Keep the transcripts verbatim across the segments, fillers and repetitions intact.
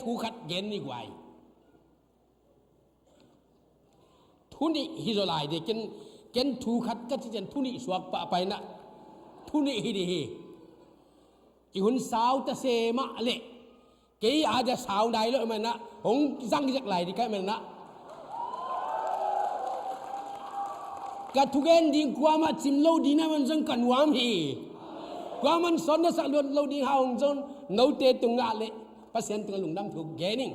Thu khat gen ni guai. Thu nih hi zaw lai dih, ken, ken thu khat ka ci ciang thu nih suak pah pai na. Thu nih hi dih hi. I hun sau ta se mah leh. Kei a dia sau nai lo i manah, hong zang zek lai dih ka i manah. Ka thugen ding kuamah cim lo ding na man zong ka nuam hi. Kuamah sawt na sak luat lo ding hau hong zong note tung ngah leh Pasian tungah lungdam thu gen ing.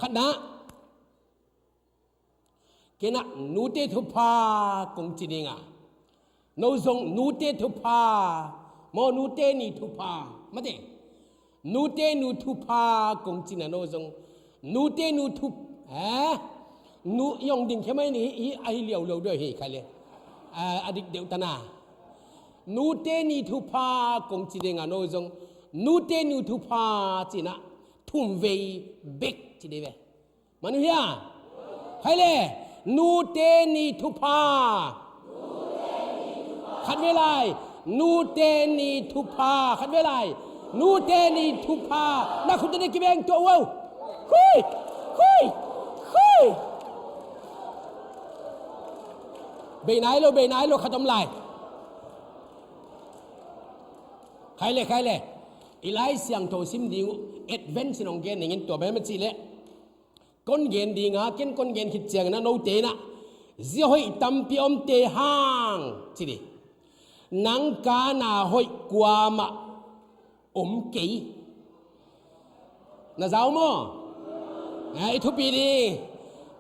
Khatna, kenah nute thupha kong ci dinga, no zong nute thupha, maw, nute ni thupha, mate. Nute nu thupha kong cina no zong nute nu thup, eh? Nu i ong ding khia mai ni hi, a hi liau lo deuh hi khai le. Ah, a dik deuh tana. Nute ni thupha kong ci dinga no zong nute nu thupha cina thum vei bek ci dih ve. Manu hia? Khai le, nute ni thupha. Khat vei lai, nute ni thupha. Khat vei lai, nute ni thupha. Na khut te kibeng tua uau. Hui! Hui! Hui! Bei nai lo, bei nai lo, khat om lai. Khai le, khai le. I Lai Siangtho sim ding uh, Advent sin ong gen ning in tua bai ma ci le. Kon gen dinga, ken kon gen khit ciangin a note inah, zia hoih tampi omte hang ci dih. Nang kana hoih kuamah om kei. Na zau maw? Na i thupi dih.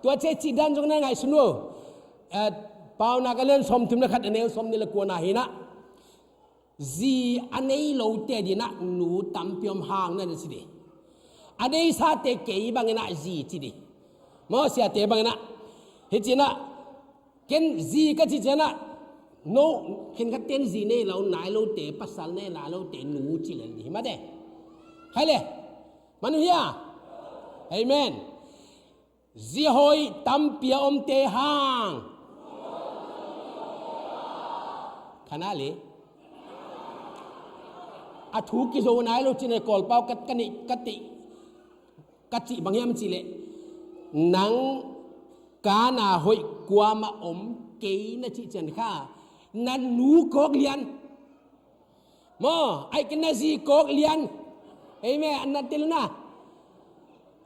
Tua cia cih dan zong na ngaihsun uh. Eh, Paunak a lian sawmthum le khat, a neu sawmnih le kua na hi inah, zi a nei lote dinah nu tampi om hang na ci dih. A neisate kei banginah zi ci dih. Maw, siate banginah. Hi cinah, ken zi ka ci cinah, no, khenkhat ten zi nei lo, nai lote, pasal nei nai lote nu ci le dih hi mate. Khai le. Manu hia? Amen. Zia hoih tampi a omte hang. Khana le. A thu kizo nai lo cin e, Kawlpau ka, ka nih, ka tih, ka cih bang hiam ci le. Nang kana hoih kuamah om kei na cih cian kha, na nu kawk lian. Maw, ai ken na zi kawk lian. Amen. An na til na.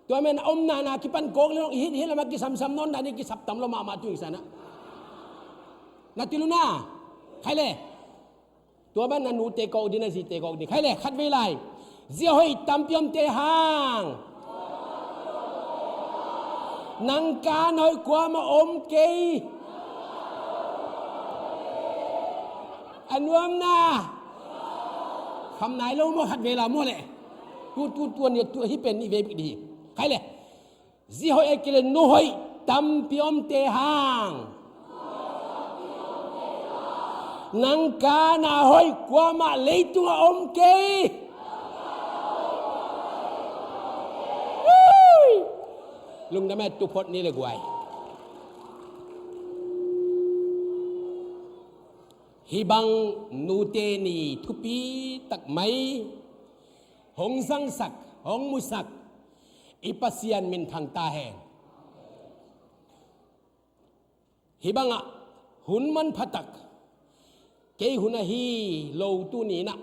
Tua men a om nana kipan kawk lian, i hit, hit lamah kisamsam nawn dan i kisap tam lo mahmah tu i sana. Na til na. Khai le. Tua ban na nute kawk ding, na zite kawk ding. Khai le, khat vei lai. Zia hoih tampi omte hang. Nang kana hoih kuamah om kei. A nuamna. Kham nai lo maw, khat vei la maw le. Tu, tu, tua ni, tu hi pen ni vei bik dih. Khai le. Zi hoih a kile nu hoih tampi omte hang. Nang kana hoih kuamah leitungah om kei. Hui! Lungdam e, tu phot ni le guai. Hih bang nute ni thupi tak mai, hong zangsak, hong musak i Pasian minthang ta hen. Hih bangah hun manphatak, kei hun ahi lo tuni inah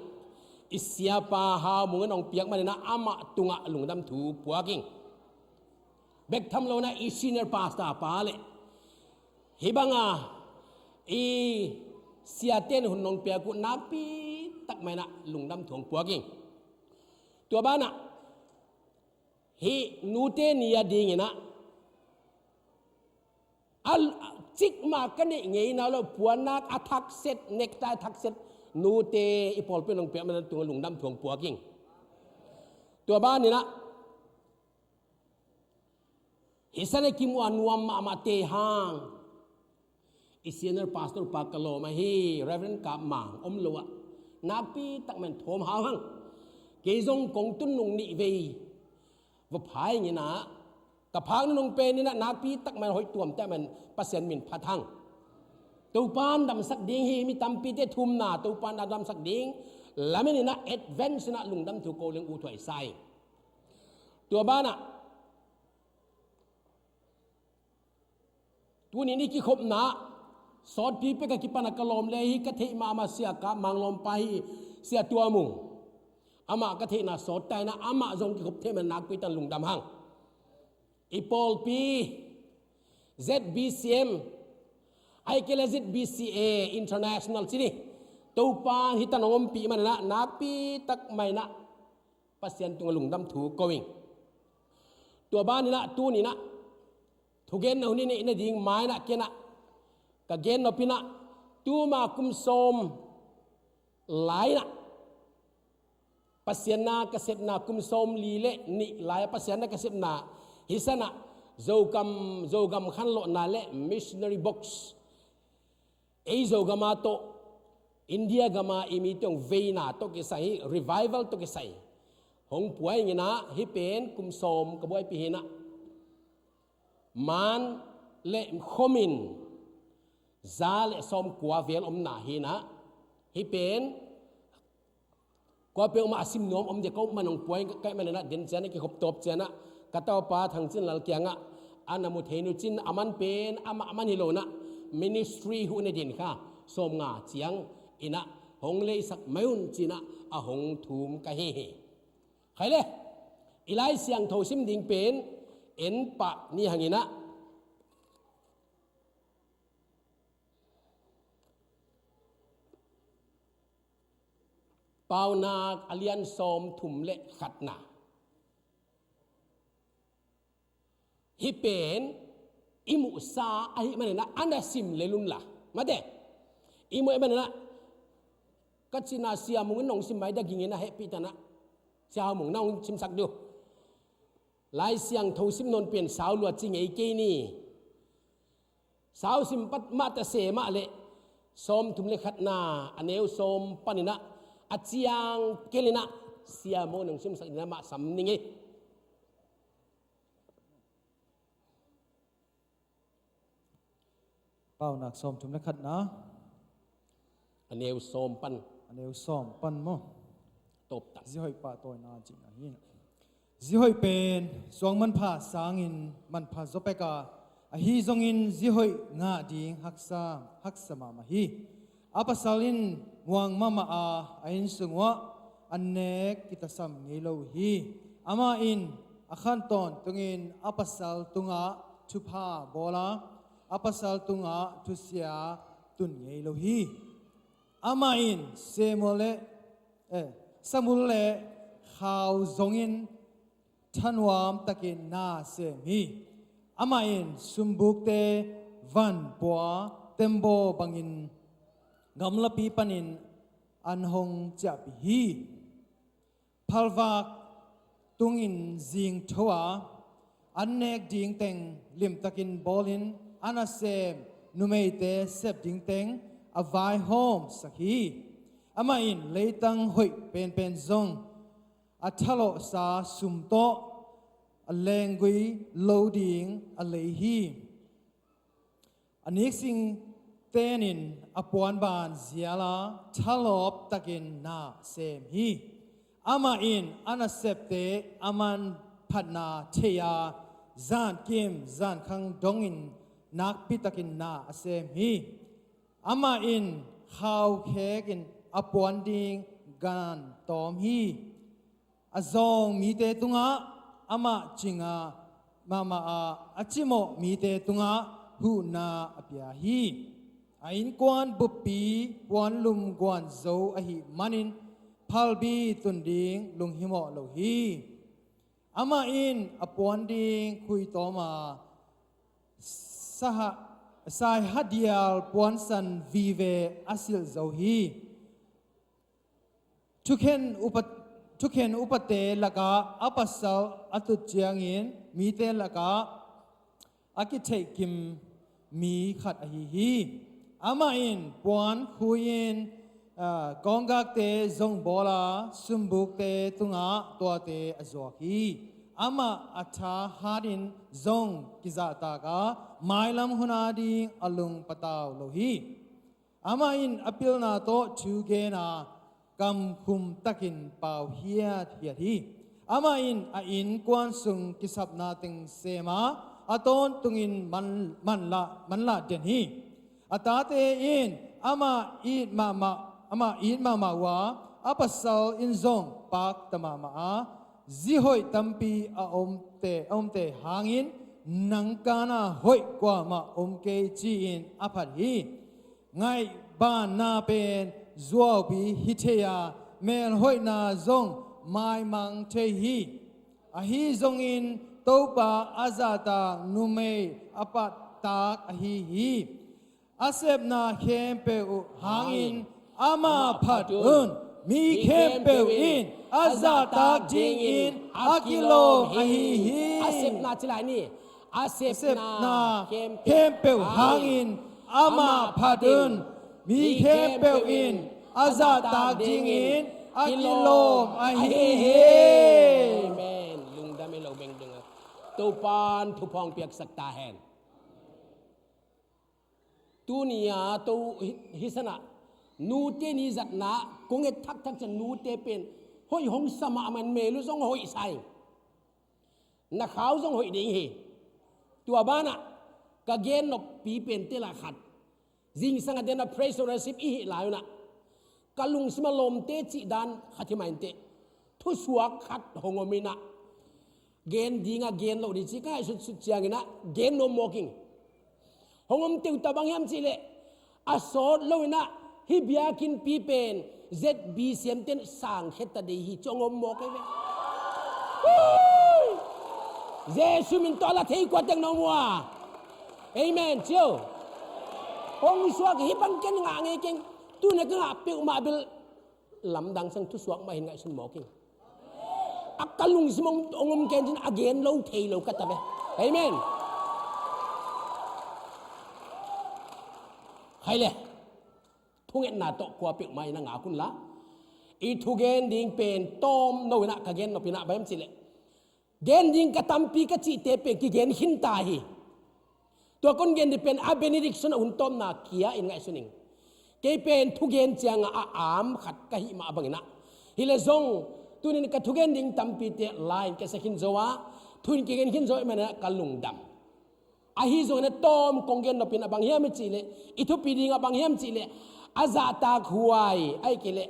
i siapa Hau Mung in hong piak maninah amah tungah lungdam thu puak ing. Bek tham lo inah i senior pastor pa le hih banga i siate'n hun nong piak uh nakpi tak mah inah lungdam thu hong puak ing. Tua banah hih nute ni a dinginah a cikmah ka neih ngeina lo, puannak a thakset, nektai a thakset nute i pawlpi in hong piak mah inah tungah lungdam thu hong puak ing. Tua baninah hih sana kimuh a nuam mahmahte hang i senior pastor pa ka lawm ahi Reverend Kap Mang om lo ah nakpi tak mah in thawm hau hang. Kei zong kong tun nung nih vei va phai ing inah ka phak nunung pen inah nakpi tak mah in hoih tuamte mah in Pasian min phat hang. Topa'n damsak ding hi, mi tampite thumna Topa'n damsak ding lamen inah advance inah lungdam thu ko leng ut huai sa ing. Tua banah tuni-in i kikhopna sawtpi pek a kipan a ka lawm le hi, ka theih mahmah Sia Kap Manglawmpa hi, Sia Tua Mung. Amah ka theihna sawt ta in ah, amah zong kikhop thei man nakpi tak lungdam hang. I pawlpi Z B C M, ahih kei leh Z B C A International ci ni. Topa in hih tan hong ompih man in ah, nakpi tak mah in ah Pasian tungah lungdam thu ko ing. Tua ban in ah tuni-in ah thugenna hun i neih nading mai-ah ken ah ka gen nop in ah, tuma kum sawm lai-in ah Pasian na ka sepna, kum sawm li le nih lai-a Pasian na ka sepna, hih san ah Zogam, Zogam khanlawhna le missionary box, ei Zogam a tawh India gam a i mite hong veina tawh kisai, revival tawh kisai hong pua ing in ah, hih pen kum sawm ka buaipih hi in ah, man le khomin za le sawmkua vel omna hi in ah, hih pen kua peuhmah a sim nuam om ding, ko man hong pua ing ka hih man in ah, den ciang a kikhop tawp ciang ah ka tapa Thang Cin Lal kiangah a na mu thei nu cin, a man pen amah a man hi lo in ah, ministry huh nading kha sawmnga ciang in ah hong leisak mai un ci in ah a hong thum ka hi hi. Khai le, i Lai Siangtho sim ding pen en pah ni hang in ah, Paunak a lian sawmthum le khatna. Hih pen i muhsa ahih man in ah, a na sim lel un la, mate, i muh ahih man in ah, ka cina Sia Mung in hong sim mai, da ging in ah hehpih ta in ah, Sia Mung na hong simsak dih uh. Lai Siangtho sim nawn pen sau lua ci ngei kei ni. Sau sim pat mah ta se mah leh, sawmthum le khatna a neu sawm pan in ah, a ciang kel in ah Sia Mung in hong simsak ding in ah mah sam ning ei. Paunak sawmthum le khatna, a neu sawm pan. A neu sawm pan maw? Tawp tak. Zihoih pahtawina cihna hi. Zihoih pen suang manpha sangin manpha zaw pek a, ahi zongin zihoih ngah ding haksa, haksa mahmah hi. A pasal in muang mahmah a, a innsung uah an nek kitasam ngei lo hi. Amah in a khan tawntungin a pasal tungah thupha bawl a, a pasal tungah thusia tun ngei lo hi. Amah in semul le, eh, samul le khau zongin thanuam takin na sem hi. Amah in sumbukte vanpua tembaw bangin gamlapi panin an hong ciahpih hi. Phalvak tungin zingtho a, an nek ding teng limtakin bawlin, a nasem numeite sep ding teng a vaihawmsak hi. Amah in leitang hoih penpen zong a thalawhsa sum tawh a lenggui lo ding a lei hi. A niksing tenin a puanban zial a, thalawp takin na sem hi. Amah in a nasepte a manphatna thei a, zankim zankhang dongin nakpi takin na a sem hi. Amah in khau khekin a puan ding gan tawm hi. A zawng mite tungah amah cingah mahmah a, a cimawh mite tungah huhna a pia hi. A innkuan buppi puanlum guan zo ahih manin phalbi tun ding lunghimawh lo hi. Amah in a puan ding khui tawm a, saha, saihadial puansan vive a silh zo hi. Thukhen upa, thukhen upate lakah a pasal a tut ciangin mite lakah a kitheihkim mi khat ahi hi. Amah in puan khui-in, ah, kawnggakte zong bawl a, sumbukte tungah tuate a zuak hi. Amah a tha hatin zong kizahtak a, mailam hun ading a lung patau lo hi. Amah in a pilna tawh thu gen a, kamkhum takin pau hiathiat hi. Amah in a innkuan sung kisapna teng sem a, a tawntungin man, manlah, manlah den hi. A tate in amah it mahmah, amah it mahmah uh a, a pasal in zong pakta mahmah a, zi hoih tampi a omte, a omte hangin nang kana hoih kuamah om kei ci-in a phat hi. Ngaihbanna pen zuaupi hi thei a, melhoihna zong maimang thei hi. Ahi zongin Topa a zahtak numei a pahtak ahi hi. A sepna khempeuh uh hangin amah phat un, mi khempeuh in a zahtak dingin a kilawm ahi hi. A sepna ci lai ni. A sepna khempeuh hangin amah phat un, mi khempeuh in a zahtak dingin a kilawm ahi hi. Amen. Lungdam e, lo beng ding a. Topan thupha hong piaksak ta hen. Tuni a to hi, hi sana nute ni zatna kong et thakthak ciang nute pen hoih hong sa mahmah in, mel uh zong hoih sa ing. Na khau zong hoih ding hi. Tua banah ka gen noppi pen te la khat, zingsang a den a praise worship i hih lai unah ka lungsim a lawmte cih dan khat hi mah inteh, thusuak khat hong om inah, gen ding a gen loh ding ci ka ngaihsutsut cianginah gen nuam mawk ing. Hong om teuh ta bang hiam cihleh, a sawt lo inah hih biakinnpi pen Z B C M ten sangkhia ta dei hi ci hong om mawk ei ve. Hui! Jesu min tawh a la thei kua teng na om uh a. Amen cio. Hong suak hi bang ken ngah ngei keng. Tuna ka ngah peuhmah bel lamdang sang thusuak mah hin ngaihsun mawk ing. A ka lungsim hong, hong om kencin a gen lo thei lo ka ta ve. Amen. Khai le. Thungetna tawh kua peuhmah in a ngak un la. I thugen ding pen tawm no inah ka gen nop inah bang hiam cihleh, gen ding ka tampi ka cihte pen kigen khin ta hi. Tua kon gen ding pen a benediction a hun tawmna kia in ngaihsun ing. Kei pen thugen cianga a am khat ka hih mah banginah, hileh zong tunin ka thugen ding tampite line ka sia khin zo a, thu in kigen khin zo ahih maninah ka lungdam. Ahi zongin a tawm kong gen nopin a bang hiam i cihleh, i thupi ding a bang hiam cihleh, a zahtak huai ahih kei leh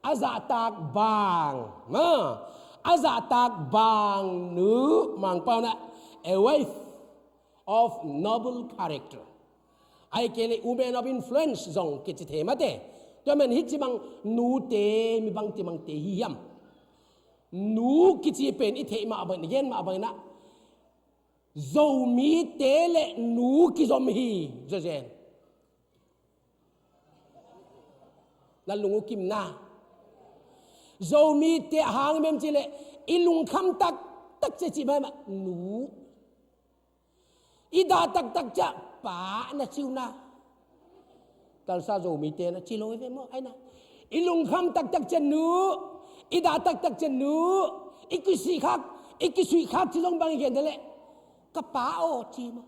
a zahtak bang, ma, a zahtak bang nu, Mangpau na, a wife of noble character. Ahih kei leh women of influence zong kici thei mate. Tua man hih ci bang nute mi bangci bangte hi hiam? Nu kici pen i theih mah bang, i gen mah banginah Zomite le nu kizom hi, Zozen. Na lung uh kimna. Zomite a hang mem ci le, i lungkham taktak cia cih mah nu. I dah taktak cia pa na ci uh na. Kalsa Zomite na ci lo hi ve maw, ai na. I lungkham taktak cia nu, i dah taktak cia nu, i kisuihkhak, i kisuihkhak ci zong bang i gen de leh, ka pa aw ci maw.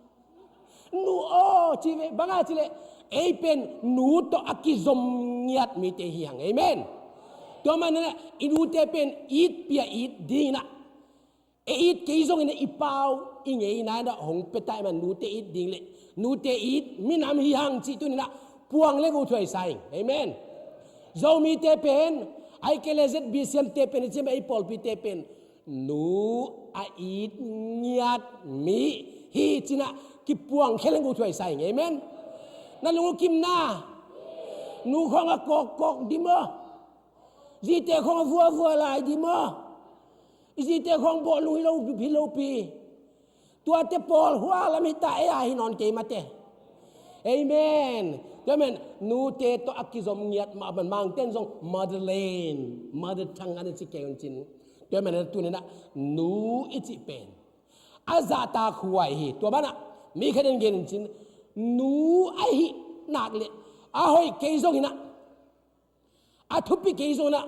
Nu aw ci ve, bang a ci leh, ei pen nu tawh a kizom ngiat mite hi hang. Amen. Tua man na, i nute pen it pia it ding na. E it kei zongin a i pau i ngeina in a hong pia ta i man nute it ding le, nute it minam hi hang cih tuninah puang le guthuai sa ing. Amen. Zomite pen, ai kei le Z B C M te pen, i cim ei pawlpite pen nu a it ngiat mi hi cinah kipuang khia le guthuai sa ing. Amen. Na lung uh kimna. Nu khawng a kawkkawk di maw? Zite khawng a vuavua lai di maw? I zite khawng bawhlung hi lo, hi lopi. Tuate pawl hua lam hi ta, ei a hi nawn kei mate. Amen. Tua men nute tawh a kizom ngiat mah man Mangten zong motherland, mother tongue an ci kei un cin. Tua men tuninah nu i cih pen a zahtak huai hi. Tua banah mi khat in gen in cin, nu a hih nak le a hoih kei zong hinah, a thupi kei zongna,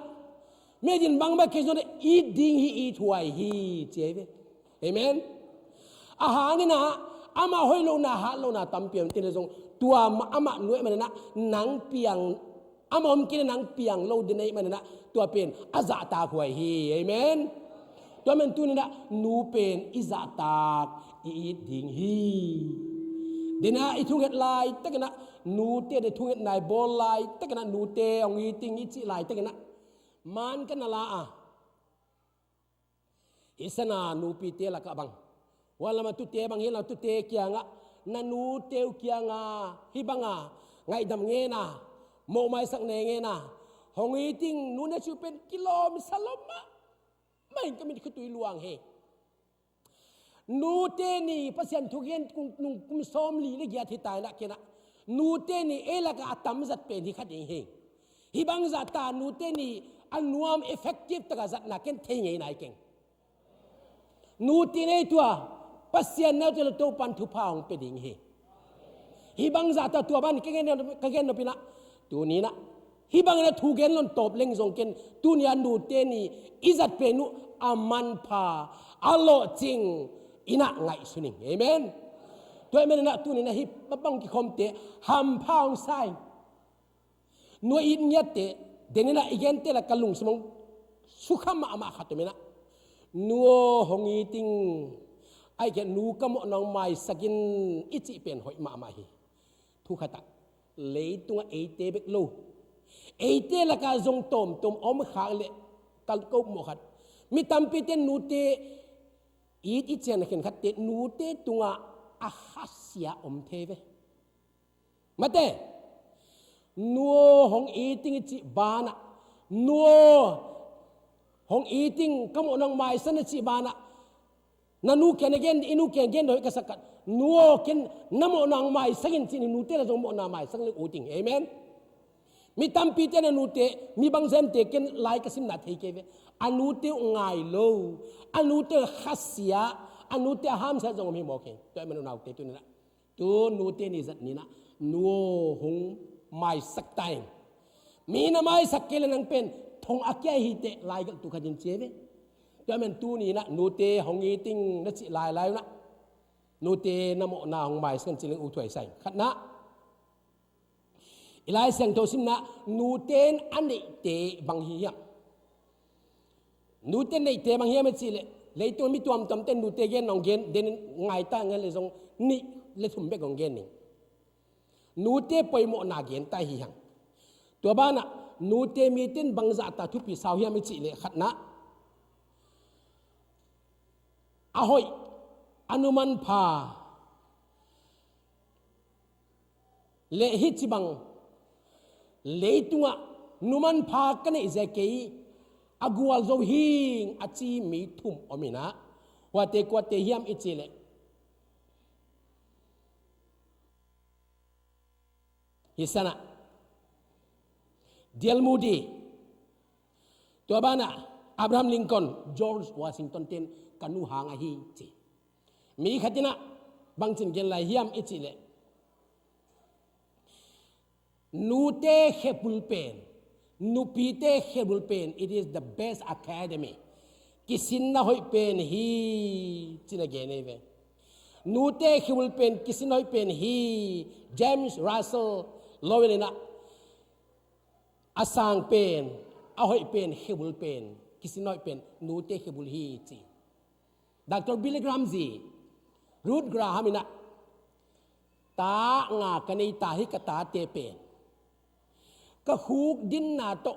medin bangmah kei zongna, it ding hi, it huai hi ci ahi ve. Amen. A hangina amah hoih lohna, hat lohna tampi om tine zong, tua amah nuai manina nang piang, amah om kina nang piang lo dina manina, tua pen a zahtak huai hi. Amen. Tua man tuninah nu pen i zahtak i it ding hi. Denah i thunget laitakinah nute, de thunget nai bawl laitakinah nute hong iting i cih laitakinah man ka na la a. Hi sana nupite lakah bang, huan lama tute bang hi, lama tute kiangah, na nute uh kiangah hih banga ngaihdam ngena, mawhmaisak ne ngena hong iting nu na cih pen kilawm sa lom mah. Mahin ka mit khutui luang hi. Nute ni Pasian thugen nung kum sawmli le giat hi tainah kenah nute ni ei lakah a tamzat pen hi kha ding hi. Hih bangzah ta nute ni a nuam effective taka zatna ken thei ngei nai keng. Nute nei tua Pasian nau tua Topan thupha hong pe ding hi. Hih bangzah ta tua ban ka gen, ka gen nopinah tuninah hih bangin a thu gen lon tawp leng zong ken tunia nute ni i zat pen uh a manpha a lawhcing inah ngaihsun ing. Amen. Tua ahih maninah tuninah hih bang kikhawmte hampha hong sa ing. Nu a it ngiatte, deninah i gente la ka lungsim hong sukha mahmah khat om inah, nu aw hong iting, ahih kei leh nu ka mawhna hong maisak in i cih pen hoih mahmah hi. Thu khatah leitungah eite bek lo, eite lakah zong tawmtawm om khak leh ka ko mawh khat, mi tampite nute it i cian khenkhatte nute tungah a khasia om thei ve. Mate, nu aw hong iting i cih banah, nu aw hong iting, ka mawhna hong maisak in i cih banah, na nu kiang na gen, i nu kiang gen dawh ka sak khat, nu aw ken na mawhna hong maisak in cih ni, nute la zong mawhna maisak leng ut ing. Amen. Mi tampite na nute, mi bangzah hiam te ken lai ka simna thei kei ve. A nute uh ngai lo, a nute uh khasia, a nute a hamsia zong om hi mawk hi. Tua ahih man unaute tuninah tu nute ni zat ninah nu aw hong maisak ta ing. Mi na maisak kei leh nang pen thong a kia hi teh lai gelh tu khatin ci hi ve. Tua ahih man tuninah nute hong iting na cih lailai unah nute na mawhna hong maisak in ci leng ut huai sa ing. Khatnah i Lai Siangtho simna nute in a neihte bang hi hiam? Nute neihte bang hiam i cih leh leitung mi tuamtuamte nute gen hong gen, denin ngaita ngen leh zong nih le thum bek hong gen ning. Nute poimawhna gen ta hi hang. Tua banah nute mite in bangzah ta thupi sau hiam i cih leh khatnah a hoih, a nu manpha, le hih ci bang leitungah nu manpha ka neih zia kei, a gualzo hing a ci mi thum om inah, huate kuate hiam i cih leh hih sanah D L Moody, tua banah Abraham Lincoln, George Washington ten ka nu hang ahi ci. Mi khat inah bangcin gen lai hiam i cih leh nute khebul pen, nupite khebul pen, it is the best academy. Kisinna hoih pen hi ci-in a gen hi ve. Nute khebul pen, kisinna hoih pen hi. James Russell Lowell inah a sang pen, a hoih pen, khebul pen, kisinna hoih pen nute khebul hi ci. Doctor Billy Graham zi, Ruth Graham inah ta nga ka nei ta hi, ka tate pen ka khuk dinna tawh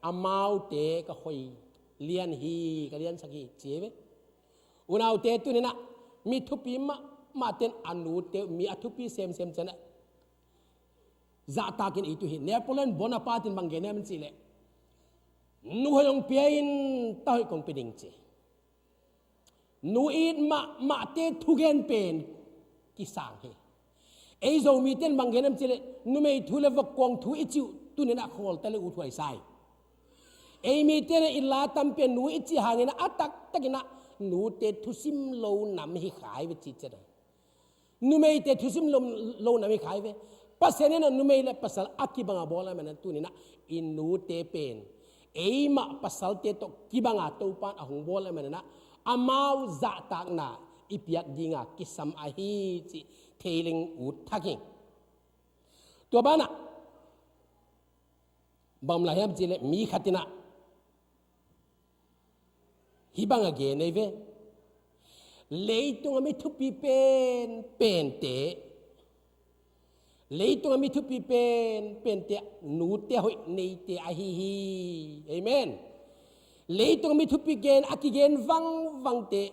amaute ka khoi lian hi, ka liansak hi ci hi ve. Unaute tuninah mi thupi mahmah ten a nute mi a thupi semsem cianah zahtakin it uh hi. Napoleon Bonaparte in bang gen hiam cih leh nu hoih hong pia in, ta hoih kong pia ding ci. Nu it mahmahte thugen pen kisang hi. Ei Zomite in bang gen hiam cih leh numei thu le vokkuang thu i cih uh tuninah khawlta le ut huai sa hi. Ei mite in a illa tampi a nu i cih hangin a taktakinah nute thusim lo nam hi kha hi ve cih ciat a. Numeite thusim lo, lo nam hi kha hi ve. Pasian inah numei le pasal a kibanga bawl ahih manin tuninah i nute pen eimah pasalte tawh kibanga Topan a hong bawl ahih maninah amau zahtakna i piak dinga kisam ahi cih thei leng ut thak hi. Tua banah bang om lai hiam cih leh mi khat inah Hih bang a gen ei ve. Leitung a mi thupi pen pente, leitung a mi thupi pen pente, nute hoih neite ahi hi. Amen. Leitung a mi thupi gen a kigen vangvangte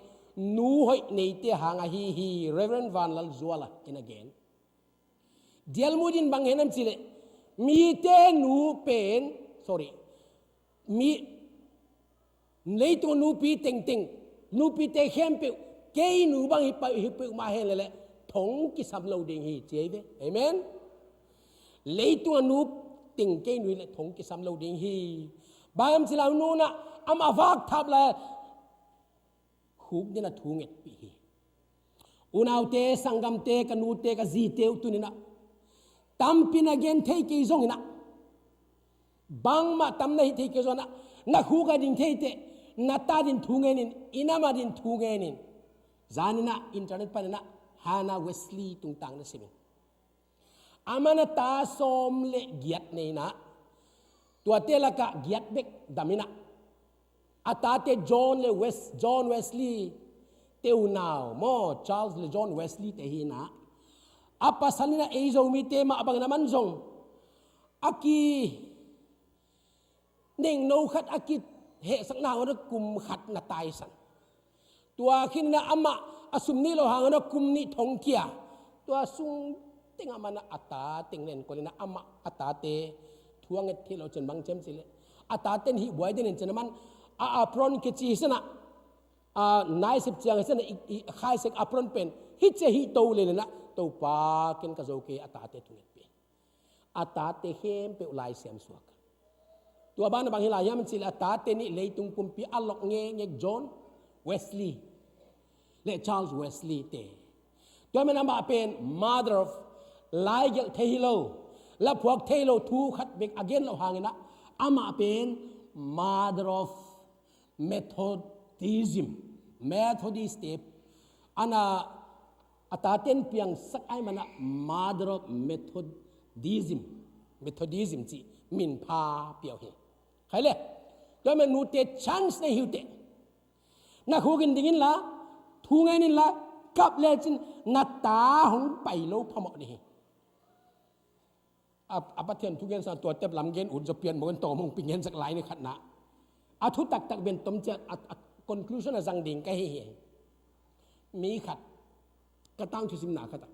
nu hoih neite hang ahi hi. Reverend Vanlal Zuala in a gen. Dialmudin bang henam cileh, mite nu pen, sorry, mi leitung nupi tengteng, nupite khempeuh kei nu bang hi peuh, hi peuh mah hen leleh thong kisam lo ding hi ci ei ve. Amen. Leitung a nu teng kei nu hi leh thong kisam lo ding hi. Bang am cila nuna ama vak thap la khuk dina thu ngetpih hi. Unaute, sanggamte, ka nute, ka zite uh tuninah tampi na gen thei kei zonginah, bangmah tam na hih thei kei zonginah, na khuk a ding theite na ta din thu ngenin, i nam a din thu ngenin. Zaninah internet paninah Hannah Wesley tungtang na simin. Aman a ta sawm le giat neinah, tuate lakah giat bek daminah, a tate John le Wes-, John Wesley te unau maw, Charles le John Wesley te hinah, a pasal inah ei Zomite mah bangin aman zong a ki nengno khat a kihehsakna hangin a kum khat na taisan. Tua khin inah amah a sum nih lo hangin a kum nih thongkhia. Tua sung tengah manah a ta teng nenkol inah amah a tate thu a nget thei lo cin bang ciam cileh, a taten hih buai den in cin aman a apron kici hi sanah, a naisep ciang hi sanah i, i khaisek apron pen hi cia hih to le lenah, Topa ken ka zo kei, a tate thu ngetpih. A tate khempeuh laisiam suak. Tua banah bang hi lai hiam cileh, a tate nih leitung pumpi a lok ngekngek John Wesley le Charles Wesley te. Tua men amah pen mother of, laigelh thei hi lo, laphuak thei lo thu khat bek a gen loh hanginah, amah pen mother of Methodism, Methodist te, ana a taten piangsak ai manah mother of Methodism, Methodism cih min pha piau hi. Khai le, tua men nute chance nei hiute. Na khukin dingin la, thu ngenin la, kap lecin na ta hong pai lo phamawh ding hi. A, a Pathian thugen sa tua tep lam gen ut zaw pian mawin tawm hong pi ngensak lai ni khatna. A thu taktak ben tom ciat a, a conclusion a zang ding ka hi hi. Mi khat ka tang thusimna khatah,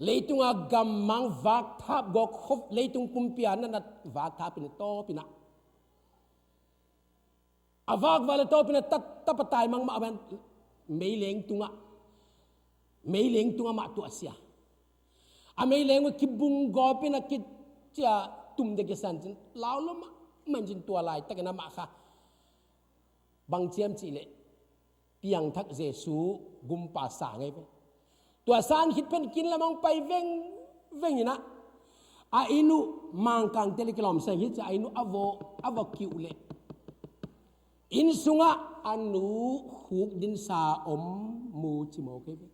leitunga gammang vakthap gawk khop, leitung pumpi a na nat vakthap in tawpinah a vakvak le tawpin a tat, tapa taimang mah a ban meileng tungah, meileng tungah mah tuahsia. A meileng uh kibung gawpin a kicia tum de kisan cin, lau lo mah, man cin tua laitakin amah kha bang ciam cihleh piangthak Jesu gumpa sa ngei ve. Tua san khit pen kin lamang pai vengveng inah, a inn uh Mangkangte le kilawm seng hi cia, a inn uh a vaw, a vaw kiuh leh inn sungah a nu khukdinsa om mu ci mawk hi ve.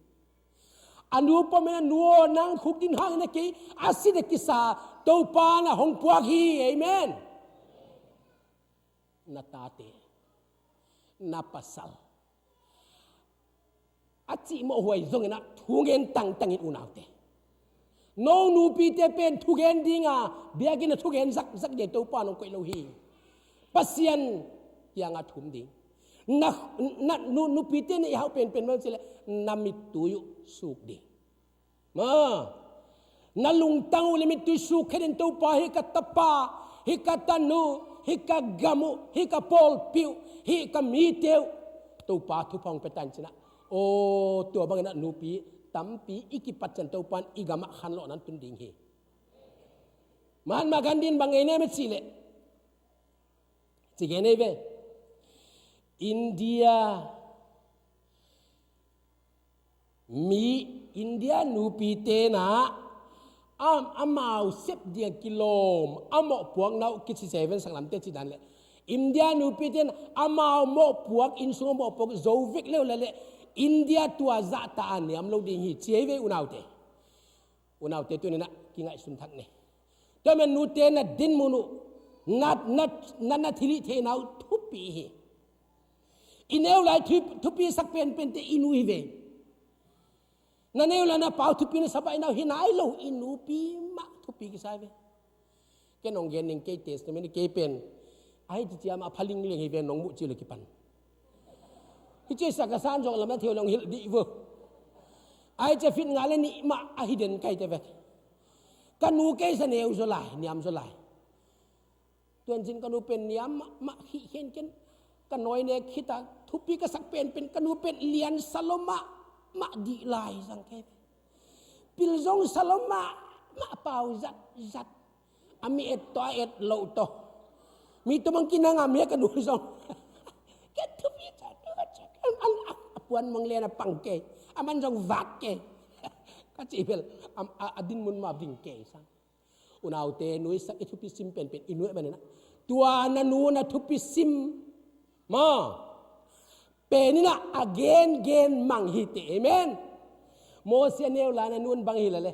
A nu pawmin a nu aw, nang khukdin hangin a kei a si de kisa Topa na hong puak hi. Amen. Na tate, na pasal a cihmawh huai zonginah thugen tangtangin unaute. No nupite pen thugen dinga biakinn a thugen zakzak ding Topa nong koih lo hi. Pasian kiangah thum ding. Na, na nu, nupite na i hauh penpen mah cileh na mittui uh suk ding. Ma, na lungtang uh le mittui suk khetin Topa, hih ka tapa, hih ka tanu, hih ka gam uh, hih ka pawlpi uh, hih ka mite uh Topa thupha hong pia tan cinah. Aw, tua banginah nupi tampi i kipat cian Topa in i gamah khanlawhna tun ding hi. Mahatma Gandhi in bang ngei nem a cihleh, ci gen ei ve. India mi, India nupi tenah a, amau sep dinga kilawm a mawhpuakna uh kici seven saklamte ci dan leh, India nupi tenah amau mawhpuak, inn sung a mawhpuak zo vek leu leleh India tua zahta a niam lo ding hi ci ei ve unaute. Unaute tuninah kingaihsun thak ni. Tua men nute na dinmun uh, na, na, na, na thilhih theihna uh thupi thupi hi. I neu lai thu, thupi sak penpente i nu hi ve. Na neu lai na pau thupi na sa baih nau hi nai lo, i nupi mah thupi kisai ve. Ken hong gen ning kei testament kei pen. Ahi cicia mah pha lingling hi ve nong muh ci lo kipan. Hi ci sa ka san zong lam na thei lo hong hilh dih vo. Ahi ci fit nga le nih mah ahi den kai te vek. Ka nu kei sa neu zaw lai, niam zaw lai. Tuan cin ka nu pen niam mahmah khih khenken. Ka nawi nek khita thupi ka sak penpen ka nu pen lian sa lo mahmah dih lai zang kei. Pil zong sa lo mahmah pau zatzat. A mi et tawh a et loh tawh. Mi tua mang kinang a mi a ka nu zong. Ka thupi ca tu ka cak. An, an, a puan mong lian a pang kei. A man zong vak kei. Ka ci bel a, a, a din mun mah ding kei sang. Unaute, nuisak i thupi sim penpen i nuih maninah. Tua na nu na thupi sim maw? Peninah a gengen mang hite, amen. Mosi a neu lai na nun bang hi lale.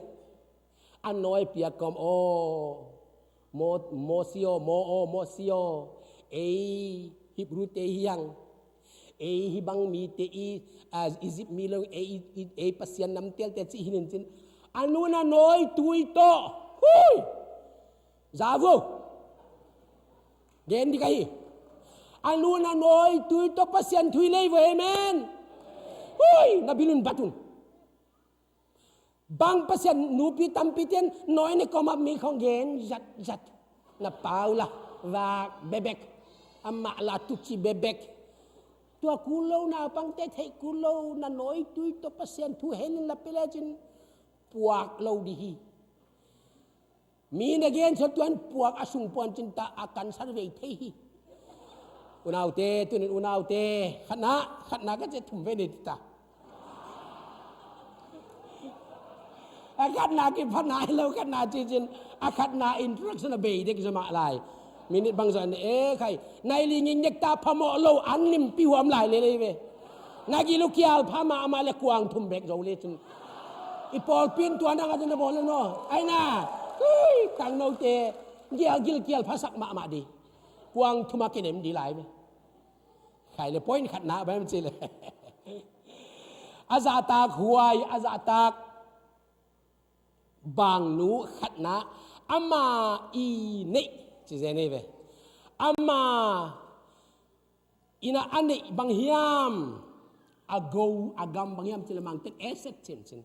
A nawi piak kom aw. Mo, Mosi aw, mo aw, Mosi aw. Ei, Hebrew te hiang. Ei hi bang mite i, ah, Egypt mi lo, ei, ei, ei Pasian nam telte ci hi nin cin. A nu na nawi tui tawh. Hui! Zavu. Gen di ka hi. A nu na nawi tui tawh Pasian thui lei vo, amen. Hui! Na bilun batun. Bang Pasian nupi tampi ten nawi ne kawmah mi khong gen zatzat. Na pau la vak bebek. Amah la tuci bebek. Tua kul lo naupangte theih kul lo na nawi tui tawh Pasian thu henin la pia lecin puak lo di hi. Mi na gen sa tuan puak a sung puan cinta a kan sar vei thei hi. Unaute, tunin unaute, khatna, khatna ka ce thum vei nei ta. A khatna ki phatna hi lo, khatna cicin, a khatna introduction a bei dek zomah lai. Minit bang zon e khai, nai li nging nek ta phamawh lo, an limpi huam lai lelei ve. Na gilu kial pha mahmah le kuang thum bek zo le cin. I pawlpi in tua nang a cin a bawl le maw. Aina, ui, tangnote, gial gil kial phasak mahmah di. Kuang thum a kinem di lai ve. Khai le point khatna bang ci le. A zahtak huai, a zahtak bangnu khatna, ama i neih, ci zen ei ve. Ama ina a neih bang hiam, a go a gam bang hiam ci le mangten asset cincin.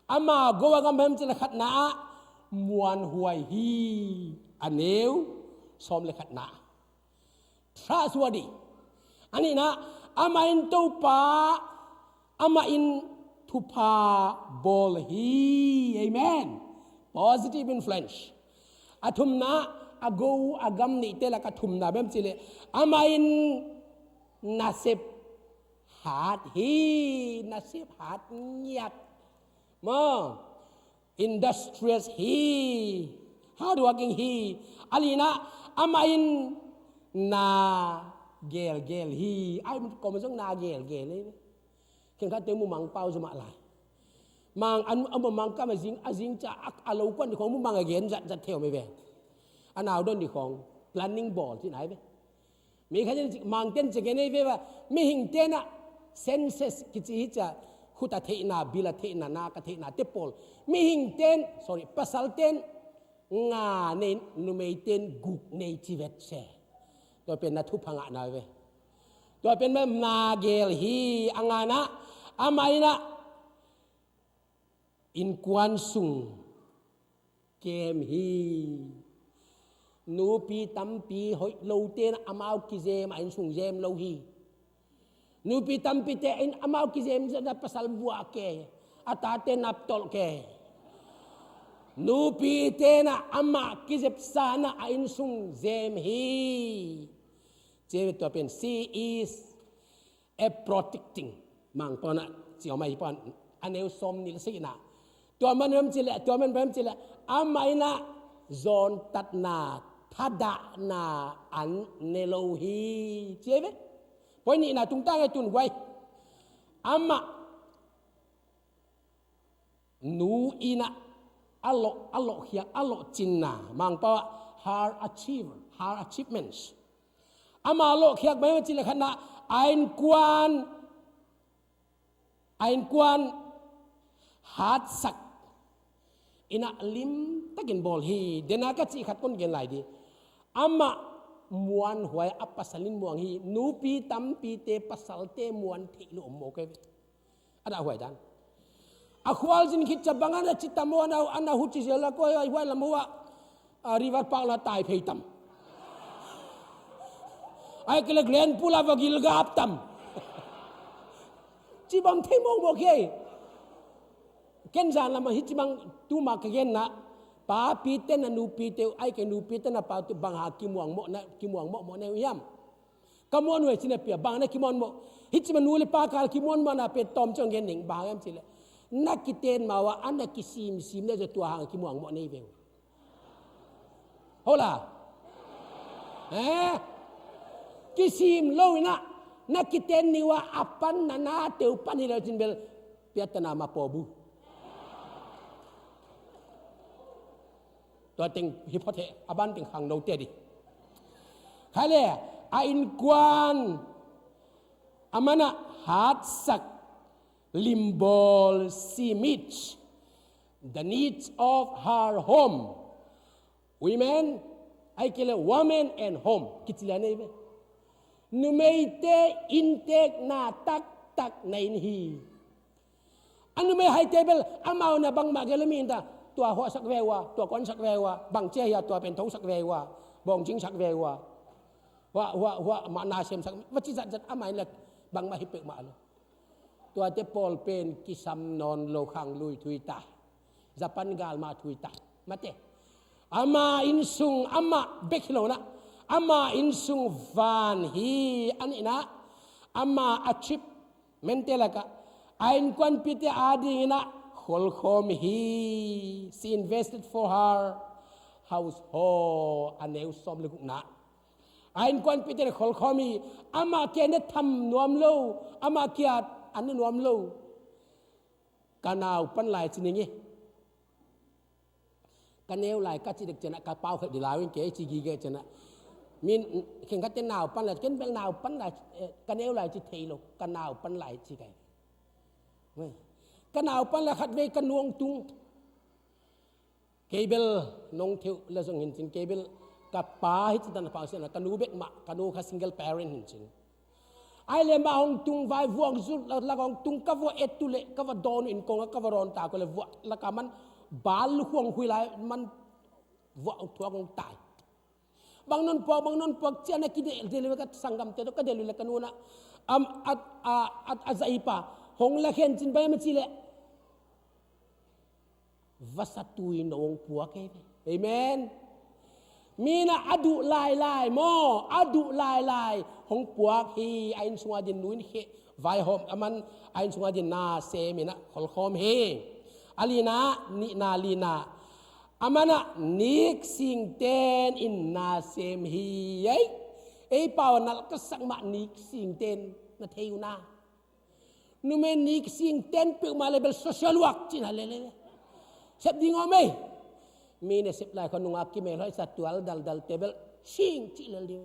Ama go a gam bang hiam ci le khatna ah muanhuai hi, a neu sawm le khatna. Trustworthy. A nihna, amah in Topa, amah in thupha bawl hi. Amen. Positive influence. A thumna, a go, a gam nihte lak a thumna bem ci le. Amah in nasep hat hi, nasep hat ngiat. Maw. Industrious hi, hardworking hi, a lina, amah in na gelgel hi, ai kawm zong na gelgel hi. Khenkhat teng mumang pau zomah lai. Mang, a mumang kam a zing, a zing ca a lo kuan di khong mumang a gen zatzat theu mai ve. A nau don di khong, planning bawl ci nai ve. Mi khat in mangten ci gen ei ve va, mihing tenah senses kici hi cia, khut a theihna, bil a theihna, nak a theihna te pawl. Mihing ten, sorry, pasal ten nga nei, numei ten guk nei ci vet se. Tua pen na thupha ngahna ve. Tua pen na gel hi, a ngana, amah inah innkuan sung kem hi. Nupi tampi hoih lote na amau kizem a inn sung zem lo hi. Nupi tampite in amau kizem zena pasal buah ke, a tate naptolh ke. Nupite na amah kizepsana a inn sung zem hi. Cia tua pen she is a protecting. Mangpau na ciau mai pan a neu sawm nih le sagihna. Tua man bem ci le, tua man bem ci le, amah inah zawntatna, thadahna an ne lo hi. Cia ve. Poi nihna tungtang e tun guai. Amah nu inah a loh, a loh khiak, a loh cinna. Mangpau ah her achiever, her achievements. Ama lawhkhiak mai ma ci le khatna, a innkuan, a innkuan hatsak in ah limtakin bawl hi. Dena ka cih khat kon gen lai di. Amah muanhuai a pasal in muang hi. Nupi tampite pasalte muan theih lo om mawk hi ve. A dahhuai dan. A khualzin khit ciang bang a na ci tam aw, a na, a na huci zel a koi a huai lam uh ah, a, River Park la tai phei tam. Ai kele Glenpool a va gilgap tam. Ci bang thei mawkmawk hi. Ken zan lam ah hih ci bang tuma ka genna, papite na nupite uh, ai kei nupite na pate uh bang hang kimuang mawh na, kimuang mawhmawh na uh hiam? Ka muanhuai ci na pia, bang na kimuan mawh? Hih ci ma nu le pa kal kimuan mawh na pia tawm ciang gen ning, bang hang hiam ci le, na kiten ma uh ah a na kisimsim na zia tua hang kimuang mawh na hi ve uh. Hola. Eh? Kisim lo in ah, na kiten ni uh ah a pan na nate uh pan hi lo cin bel, piattana ma pawbu. Tua teng hi phot heh, a ban teng khangno te di. Khai le, a innkuan, a man ah hatsak, limbawl, simit, the needs of her home. Women, ai kei le woman and home. Kici lian ei ve. Numeite inntekna taktak na in hi. A numei haite bel amau na bangmah gel mi in ta. Tua huahsak ve ua, tua kuansak ve ua, bang cia hia tua pen thosak ve ua, bawngcingsak ve ua. Huah, huah, huah, mah na semsak, va ci zatzat amah in le bangmah hi peuhmah lo. Tuate pawl pen kisam nawn lo khang lui thui ta. Japan gal mah thui ta. Mate. Ama innsung, amah bek hi lo na. Ama innsung van hi a nihna. Ama a trip mente lakah a innkuanpite adingin ah kholkhawm hi. She invested for her household. A neu sawm le gukna. A innkuanpite na kholkhawm hi. Amah kia na tham nuam lo. Amah kia a na nuam lo. Ka nau pan lai ci ning hi. Ka neu lai ka ci dek ciangah ka pau khat di lau in kei ci gige ciangah. Min khengkhatte nau pan lai, ken bel nau pan lai, eh, ka neu lai ci thei lo, ka nau pan lai ci kai. Ka nau pan lai khat vei ka nuang tung. Kei bel nong theuh le zong hin cin, kei bel ka pa hi ci tan a pang sian a, ka nu bek mah, ka nu kha single parent hin cin. Ai le mah hong tung vai vuak zut lak hong tung, ka vuah et tu le ka va dawn in kong a ka va rawn ta ko le vuah lak a man bal lu huang hui lai man vuah thuak hong tai. Bang non puak, bang non puak cian a kidel del ka sanggamte tawh ka del le ka nu na am a, a, a, a zaipa hong la khen cin bai ma ci le. Vasa tui no hong puak hi ve. Amen. Mi na a duh lailai maw, a duh lailai hong puak hi. A inn sunga din nu in kheh vaihawm a man, a inn sunga din na sem in a kholkhawm hi. A lina, nihna lina. A man a nik singten in na sem hi. Ei, ei pau a nalh ka sak mah nik singten na thei uh na. Numei nik singten peuhmah le bel social work cin ha le le le. Sep ding om ei. Mi ne sep lai kho nungak kimel hoih sa tual daldal te bel sing cih lel ding.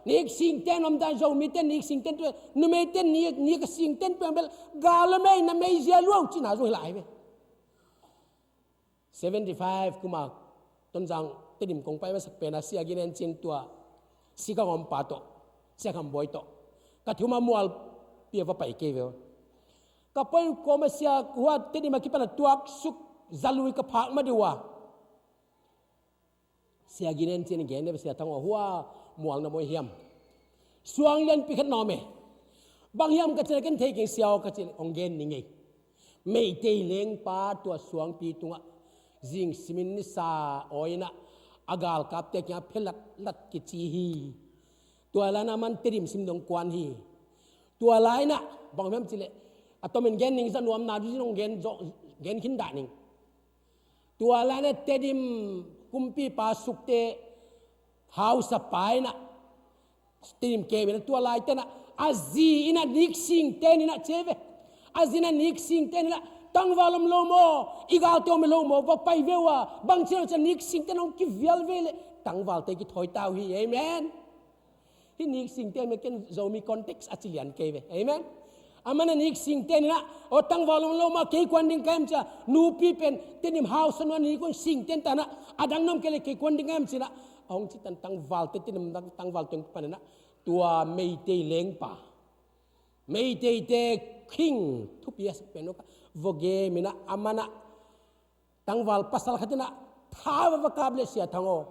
Nik singten om dan Zomite nik singten tu. Numeite nik, nik a singten peuh bel gal om ei, na mei zia luau cin ha zong hi lai ve. Seventy five kuma Tonzang Tedim kong pai masak pen a Sia Ginen Cin tua Sia Kham Om pa tawh, Sia Kham Bawi tawh ka thuma mual pia va pai kei ve. Ka pai kawm a sia hua Tedim a kipan a tuak suk zalui ka phak ma deuh a. Sia Ginen Cin gen deuh Sia Thang aw hua mual na mawi hiam? Suang lianpi khat na om e. Bang hiam ka cin a ken thei keng sia aw ka cin hong gen ni ngei. Meitei lengpa tua suangpi tungah zing simin nisa awi in ah a galkapte kiangah phelat lat kici hi. Tua lai-in ah man Tedim sim dong kuan hi. Tua lai-in ah bang hiam cih leh a tomin gen ning za nuam na ding zong gen, gen khin dah ning. Tua lai-in ah Tedim kumpipa sukte hausapa in ah Tedim kem in ah tua laite in ah a zi in ah nik singten in ah ci ve. A zi in ah nik singten in ah tangval om lo maw, i galte om lo maw, va pai ve uh a, bang ci lo ci a nik singten hong kivial ve leh tangvalte kithawi ta uh hi. Amen. Hih Nik Singten mah ken Zomi context a ci lian kei ve. Amen. Amah na Nik Singten inah, aw tangval om lo mah kei kuan ding ka hiam cia, nupi pen Tedim hausa nuan Nik Singten tanah, a dang nuam kei le kei kuan ding ka hiam cinah, a hong citan tangvalte Tedim tangval teng paninah, tua Meitei lengpa, Meiteite king thupi a sak pen uh ka, vawge minah amanah, tangval pasal khat inah, thau a va kap le sia thang aw,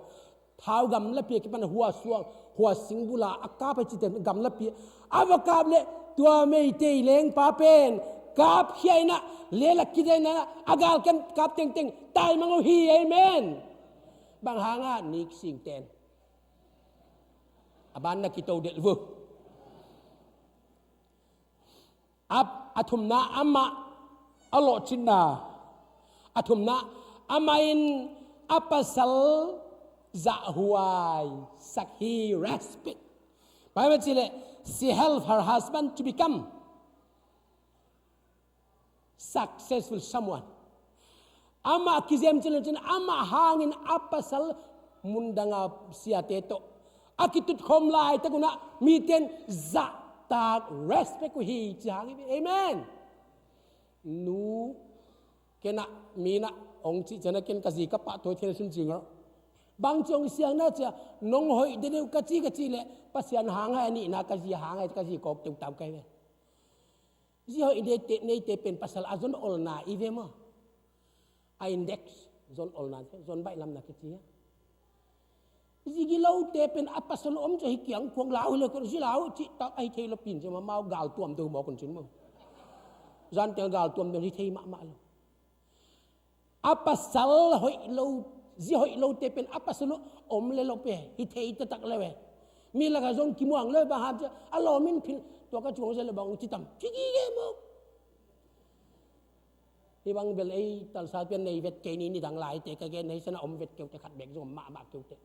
thau gamlapi a kipan hua suang, hua singbula a kap a cite gamlapi a va kap le, tua Meitei lengpa pen kapkhia inah, lel a kidei inah, a galkap tengteng taimang uh hi. Amen. Bang hangah? Nik Singten. A ban na kito delh uh. A, a thumna amah a lawhcinna. A thumna amah in a pasal zahhuai sak hi, respect. Bible ci leh, she helped her husband to become successful someone. Amah kizem cin lo cin, amah hangin a pasal mundanga siate tawh a kitutkhawm laitak unah miten zahtak, respect uh hi ci hang hi. Amen. Nu kenah minah hong cih cianah ken ka zi ka pah tawi thei na sun cingah, bang ci hong siangna cia, nong hoih dedeuh ka ci ka cih leh Pasian hang hai a nihna ka zi hang hai ka zi kawk teutam ka hi ve. Zi hoih neite, neite pen pasal a zon olna i ve maw? A index, zon olna, zon baih lamna kici a. Zi gilote pen a pasal om cia hi kiang kuang lau hi le kuang zi lau cih tak a hi thei lo pin cia ma mau gal tuam deuh mawk un cin maw? Zan teng gal tuam deuh hi thei mahmah lo. A pasal hoih lo, zi hoih lote pen a pasal uh om le lo pe hi thei taktak le ve. Mi lakah zong kimuang le bang ham cia a lawm in phil, tua ka cuang zel le bang ci tam ci gige maw? Hi bang bel ei talsal pian nei vet kei ni, nidang laite ka gen nei sana om vet keute khat bek zong om mahmah keute.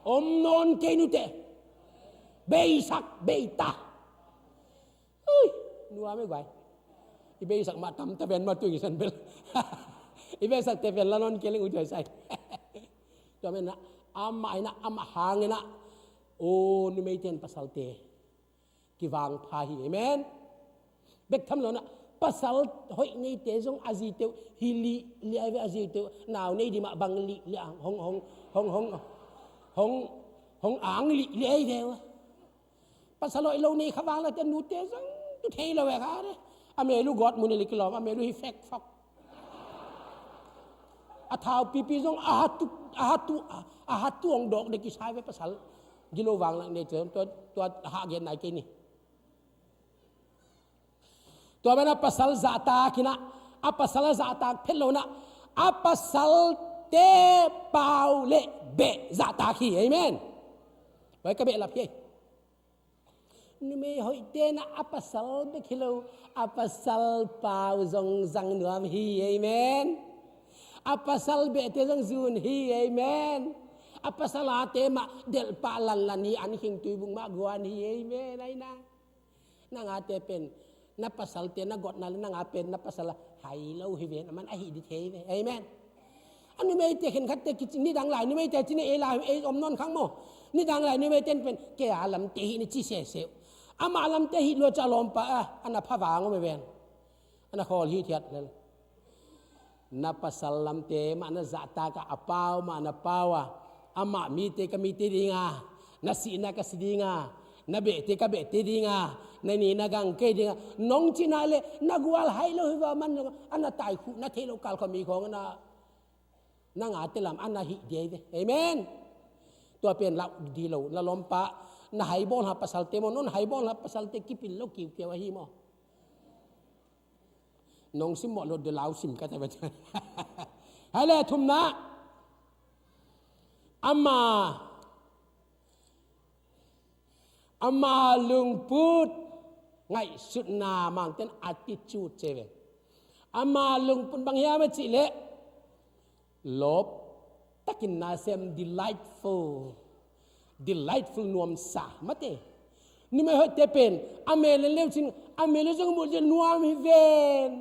Om nawn kei nute. Beisak beita. Ui, nuam e guai. I beisak mah tam ta ven mah tuing san bel. I beisak te ven la nawn kei leng u tuai sai. Tua men na amah ina amah hang ina. O numei ten pasal te kivang pha hi, amen. Bek tham lo na, pasal hoih neite zong a zite uh hi lih liai ve, a zite uh nau nei di mah bang lih liai ang hong hong hong hong hong hong ang lih liai ve. Pasal hoih lo nei kha vang la te nute zong tu thei lo ve kha de. A melu gawt mun i lih kilawm, a melu hi fek fok. A thau pipi zong a hatu a hatu a hatu hong dawk de kisai ve pasal. Gilo vang lang nei te tua tua hah gen nai kei ni. Tua bana pasal zahtak ina, a pasal a zahtak phet lo na, a pasal te pau le beh zahtak hi, amen. Vai ka beh lap hi. Numei hoihte na a pasal bek hi lo, a pasal pau zong zang nuam hi, amen. A pasal behte zong zun hi, amen. A pasal ate mah delh pah lanlan hi, an khing tuibung mah guan hi, amen. Aina. Nang a te pen na pasal te na gawtna le nang a pen na pasal a hai lo hi ven, a man a hih di thei ve. Amen. A numei te khen khat te kicing nidang lai numei te cine ei lai ei om nawn khang maw? Nidang lai numei ten pen kei a lam te hih ni ci sese uh. Amah lam te hih lua ca lawmpa a, a na pha vang om e ven. A na khawl hih thiat lel. Na pasal lamte mah na zahtak a, a pau mah na pau a, amah mite ka mite dinga, na sihna ka si dinga, na behte ka behte dinga, na ni na gang kei dinga, nong cina le na gual hai lo hi va man lo, a na tai khuh na thei lo kal kho mi khong a na, na ngate lam a na hih dia hi ve. Amen. Tua pen lau di lo, na lawmpa, na haibawl ha pasalte maw, non haibawl ha pasalte kipil lo kiukiau ahi maw? Nong sim mawh lo de lau sim ka ta ve. Hai le thumna. Ama, ama lungput ngaihsutna mangten attitude ce ve. Ama lungput bang hiam a cih leh lawp takin na sem, delightful. Delightful, nuamsa mate. Numei hoihte pen a mel en leu cin a mel zong muh zia nuam hi ven.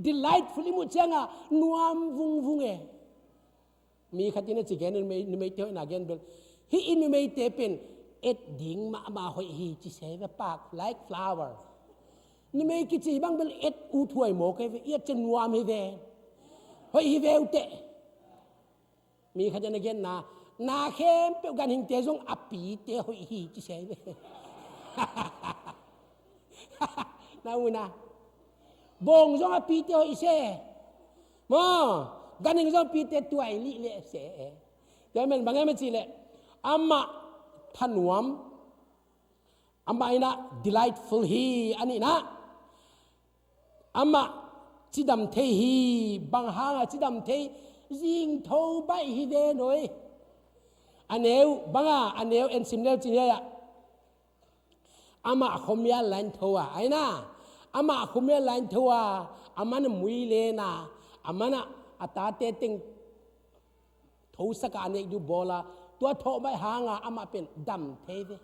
Delightful i muh cianga nuam vungvung e. Mi khat in a ci gen numei, numeite hoihna gen bel, hih i numeite pen et ding mahmah hoih hi ci se ve, pak like flower. Numei kici bang bel et ut huai mawk hi ve, et ciang nuam hi ve. Hoih hi ve uh teh. Mi khat in a genna, na khempeuh ganhingte zong a pite hoih hi ci se ve. Na una. Bawng zong a pite hoih se. Maw, ganhing zong a pite tuai lih leh se. Tua men bang hiam a cih leh, amah thanuam, amah in a delightful hi, a nihna. Amah cidam thei hi, bang hanga cidam thei, zingtho baih hi ve noi. A neu, banga, a neu en sim leu cin hiai ah. Amah khuamial lain tho a, aina. Amah khuamial lain tho a, aman a mui lena, aman a, a tate teng thosak a, a nek duh bawl a, tua thawh baih hanga amah pen dam thei ve.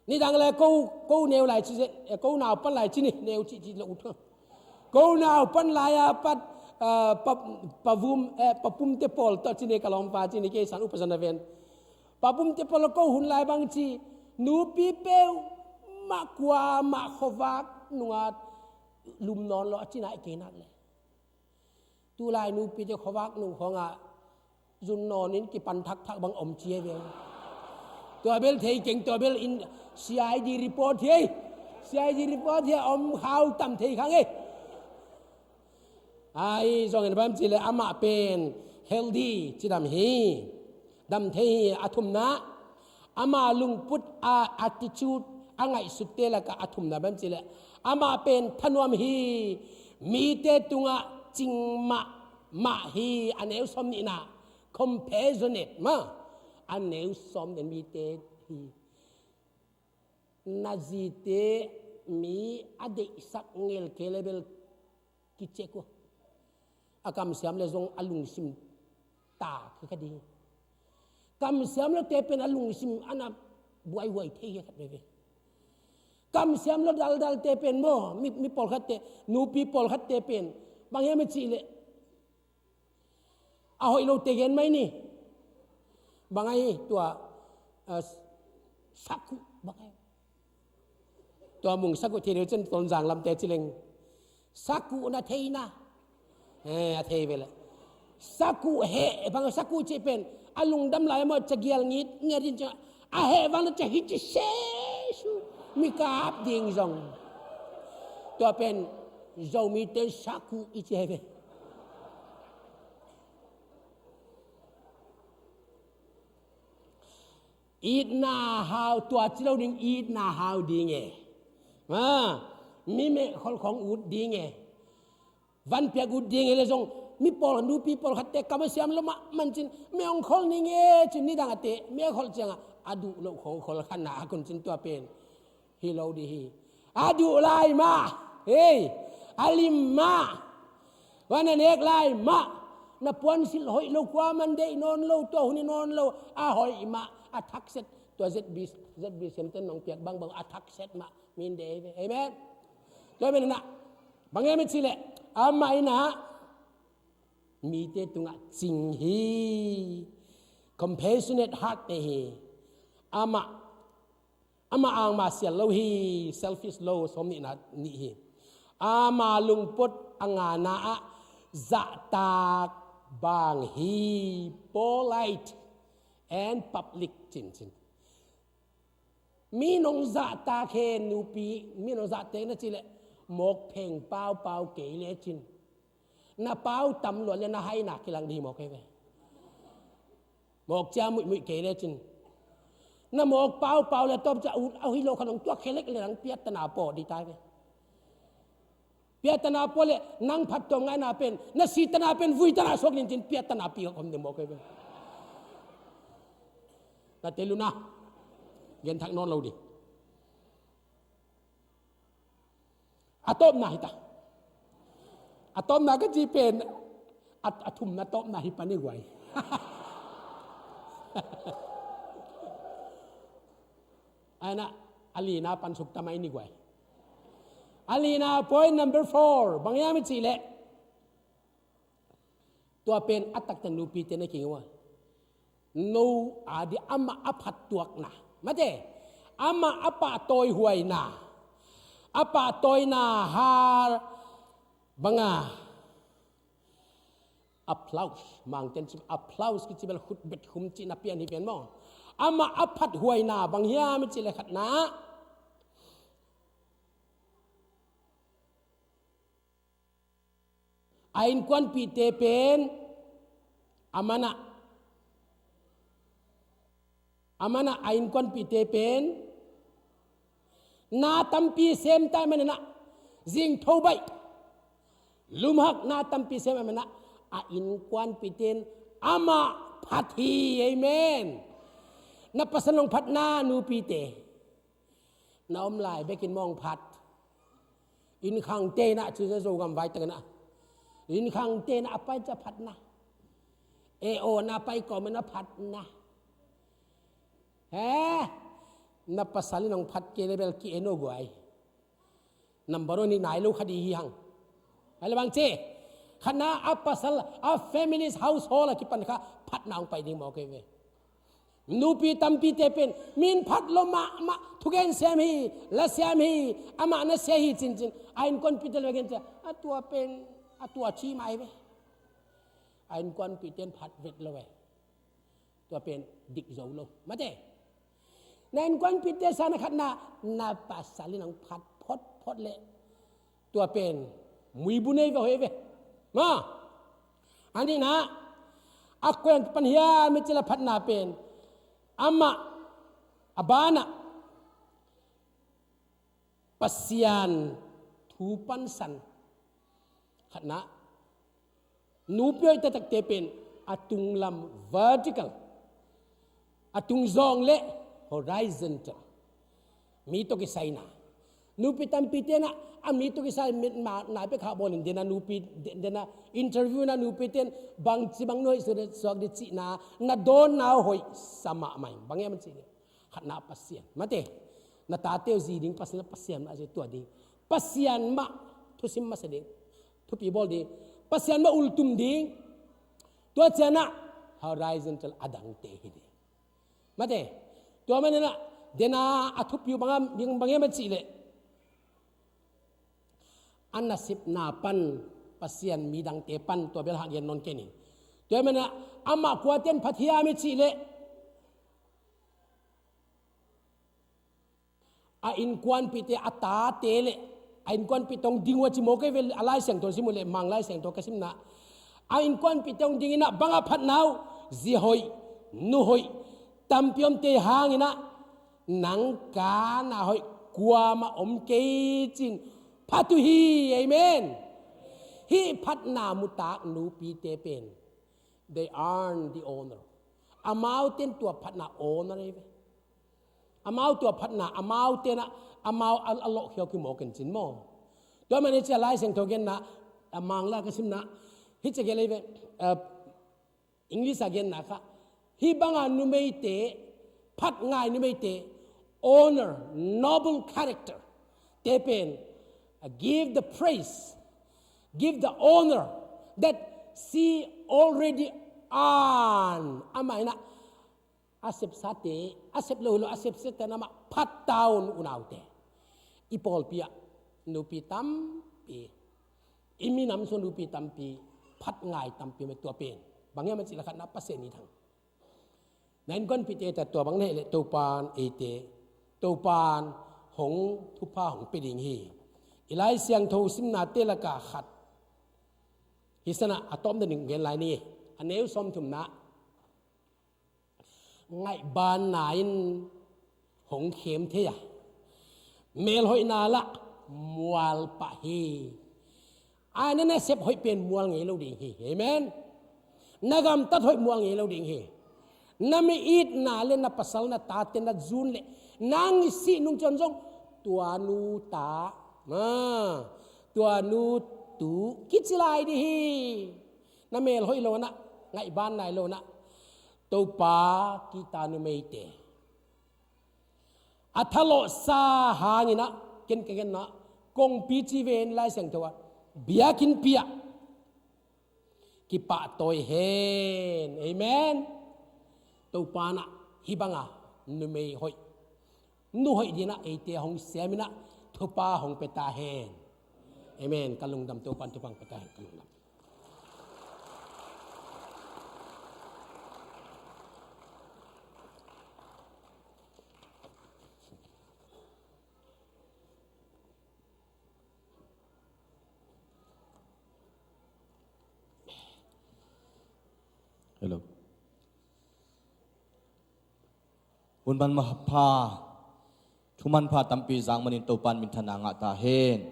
Nidang le ko, ko neu lai ci, eh, ko nau pan lai ci ni, neu ci, ci lo ut. Ko nau pan lai a pat, ah, pa, pa vum, eh, pa pum te pawl tawh ci ni, ka lawmpa ci ni, kei san upa san a ven. Pa pum te pawl ko hun lai bang ci, nupi peuhmah kuamah khuavak nunga lum nawn lo a ci nai kei nak le. Tulai nupite khuavak nung khawngah zun nawnin kipan thakthak bang om ci hi ve. Tua bel thei keng, tua bel in C I D report hi. C I D report hi om khau tam thei khang hi. Ai, zong en bang ci leh amah pen healthy, cidam hi. Dam thei hi. A thumna, ama lungput a attitude, a ngaihsutte lakah a thumna bang ci leh, amah pen thanuam hi, mite tungah cing mahmah hi, a neu sawm nihna, compassionate mah, a neu sawm nih mite hi. Na zite mi a deihsak ngel kei le bel kiciek uh. A kamsiam le zong a lungsim tak hi kha ding. Kamsiam lote pen a lungsim a na buaihuai thei hi khat veve. Kamsiam lo daldalte pen maw, mi, mi pawlkhatte, nupi pawlkhatte pen bang hiam a cih leh, a hoih lote gen mai ni. Bang ahi tua, ah, sakuh bang ahi. Tua mung sakuh thei deuh cin Tonzang lamte ci leng. Sakuh na thei na. Eh, a thei ve le. Sakuh heh, bang sakuh cih pen. A lungdam lai maw, ca gial ngit, nget in ca. A heh bang na ca hi ci se su. Mi kap ding zong. Tua pen Zomite sakuh i ci hi ve. Itna hau, tua ci lo ding, itna hau ding e. Ah, mi mehkholh khong ut ding e. Van piak ut ding e le zong, mi pawl, nupi pawlkhatte kamsiam lo mahmah cin, mi hong khol ning e cin, nidang a teh, mi a kholh ciangah, a duh loh khong khol kha na a kun cin tua pen. Hi lo dih hi. A duh lai mah. Hei. A lim mah. Van a nek lai mah. Na puansilh hoih lo, kuaman deih nawn lo, tua hun hi nawn lo. A hoih mah. A thakset. Tua Z B, Z B C M ten nong piak bangbang a thakset mah. Min deih ve. Amen. Tua men na. Bang em cih leh. Amah in a. Mite tungah cing hi. Compassionate heart te hi. Amah Amah angmah sial lo hi, selfish lo, sawm nihna nih hi. Ama lungput a ngana ah zahtak bang hi, polite and public cincin. Mi nong zahtak hen nupi, mi nong zahtak na cih leh mawk pheng paupau kei lecin. Na pau tam luat le na haina kilang dih hi mawk hi ve. Mawk cia muihmuih kei lecin. Na mawk paupau le tawp cia ut a hi lo kha nong tuak khelek le nang piattana pawh dih tai ve. Piattana pawh le nang phat tawm ngaina pen, na sitana pen vuitana suak nin cin piattana pi ka khom dih mawk hi ve. Na teluna. Genthak nawn lo dih. A tawpna hi ta. A tawpna ka ci pen a, a thumna tawpna hi pan i guai. Aina a lina pan suk tamai ni guai. A lina point number four. Bang hiam i cih leh. Tua pen a taktak nupite na kiang ua. Noah a ding amah a phattuakna, mate, amah a pahtawihuaina, a pahtawina har banga applause, Mangten ci, applause kici bel khut bet khum cihna pian hi pen maw. Amah a phathuaina bang hiam i cih leh khatna, a innkuanpihte pen a manah, a manah a innkuanpihte pen na tampi sem ta maninah, zingtho baih, lumhak na tampi sem a manah, a innkuanpihte in amah phat hi. Amen. Na pasal nong phatna nupite, na om lai bekin mong phat. Innkhangte inah, ci Zogam vai takinah, innkhangte inah a pai ca phatna, e aw na pai kawmin a phatna. He, na pasal in hong phat kei le bel ki-en aw guai. Number one hi nai lo kha ding hi hang. Hai le bang ci, khatna a pasal, a family's household a kipan kha phatna hong pai ding mawk hi ve. Nupi tampite pen min phat lo mahmah, thugen siam hi, la siam hi, amah na sia hi cincin a innkuanpihte lo gen cia, a tua pen a tua ci mai ve. A innkuanpihte in phat vet lo ve. Tua pen dik zo lo, mate. Na innkuanpihte sang na khatna, na pasal in hong phat photphot leh tua pen muibu nei ve, hoih ve. Ma, a nihna, a koi-ah pan hiam i cih leh phatna pen amah a banah Pasian thu pansan. Khatna, nupi hoih taktakte pen a tunglam vertical, a tung zawng le horizontal, mi tawh kisaina. Nupi tampite inah a mi tawh kisai, mi, ma, nai pek kha bawlin dena nupi, de-, dena interview na nupite in bangci bang nuhoih suak ding cihna, na dawnna hoih sa mahmah in. Bang hiam cih leh khatna Pasian, mate. Na tate uh zi ding Pasian, Pasian mah zi tua ding. Pasian mah thusim masa ding, thupi bawl ding. Pasian mah ultum ding. Tua cianah horizontal a dangte hi ding, mate. Tua maninah dena a thupi uh bang hiam, bang hiam a cih leh a nasepna pan Pasian mi dangte pan, tua bel hang gen nawn kei ning. Tua maninah amah kuate in phat hiam i cih leh a innkuanpihte, a tate le a innkuanpihte hong ding uh a ci mawk hi ve. A Lai Siangtho sim uh leh, Mang Lai Siangtho ka simna, a innkuanpihte hong ding inah bang a phatna uh, zi hoih, nu hoih tampi omte hanginah nang kana hoih kuamah om kei cin phat uh hi. Amen. Hih phatna mutak nupite pen, they earn the honor. Amaute in tua phatna honor hi ve. Amau tua phatna, amaute inah amau a, a lawhkhia uh kimawk in cin maw. Tua manin ci a Lai Siangtho genna, a Mang la ka simna, hi ci a gen lei ve, a, English a genna kha, hih banga numeite, phat ngai numeite, honor, noble character te pen, a, give the praise, give the honor that she already earn. Amah inah a sepsate, a sep lo hi lo, a sepsate namah phat ta un, unaute. I pawlpi ah nupi tampi, i minam sung nupi tampi phat ngai tampi om hi. Tua pen bang hiam a cih leh khatna Pasian in thang. Na innkuanpihte ta tua bang na hih leh Topan eite, Topan hong thupha hong pia ding hi. I Lai Siangtho simnate lakah khat hi sanah, a tawpna ding gen lai ni. A neu sawmthumna, ngaihbanna in hong khem thei a, melhoihna lah mual pah hi. A, na nasep hoih pen mual ngei lo ding hi. Amen. Na gamtat hoih mual ngei lo ding hi. Na mi-itna le na pasal na tate na zun le nang i sih nung ciang zong tua nu ta, a, tua nu tu kici lai ding hi. Na mel hoih lo na, ngaihban nai lo na, Topa kihta numeite a thalawhsa hangin ah, ken ka genna, kongpi ci ven Lai Siangtho ah, biakinnpi ah kipahtawi hen. Amen. Topa in ah hih banga numei hoih, nu hoih dingin ah eite hong sem in ah thupha hong pia ta hen. Amen. Ka lungdam, Topa in thupha hong pia ta hen. Ka lungdam. Hello. Hun manpha, thu manpha tampi zak manin Topa in minthanna ngah ta hen.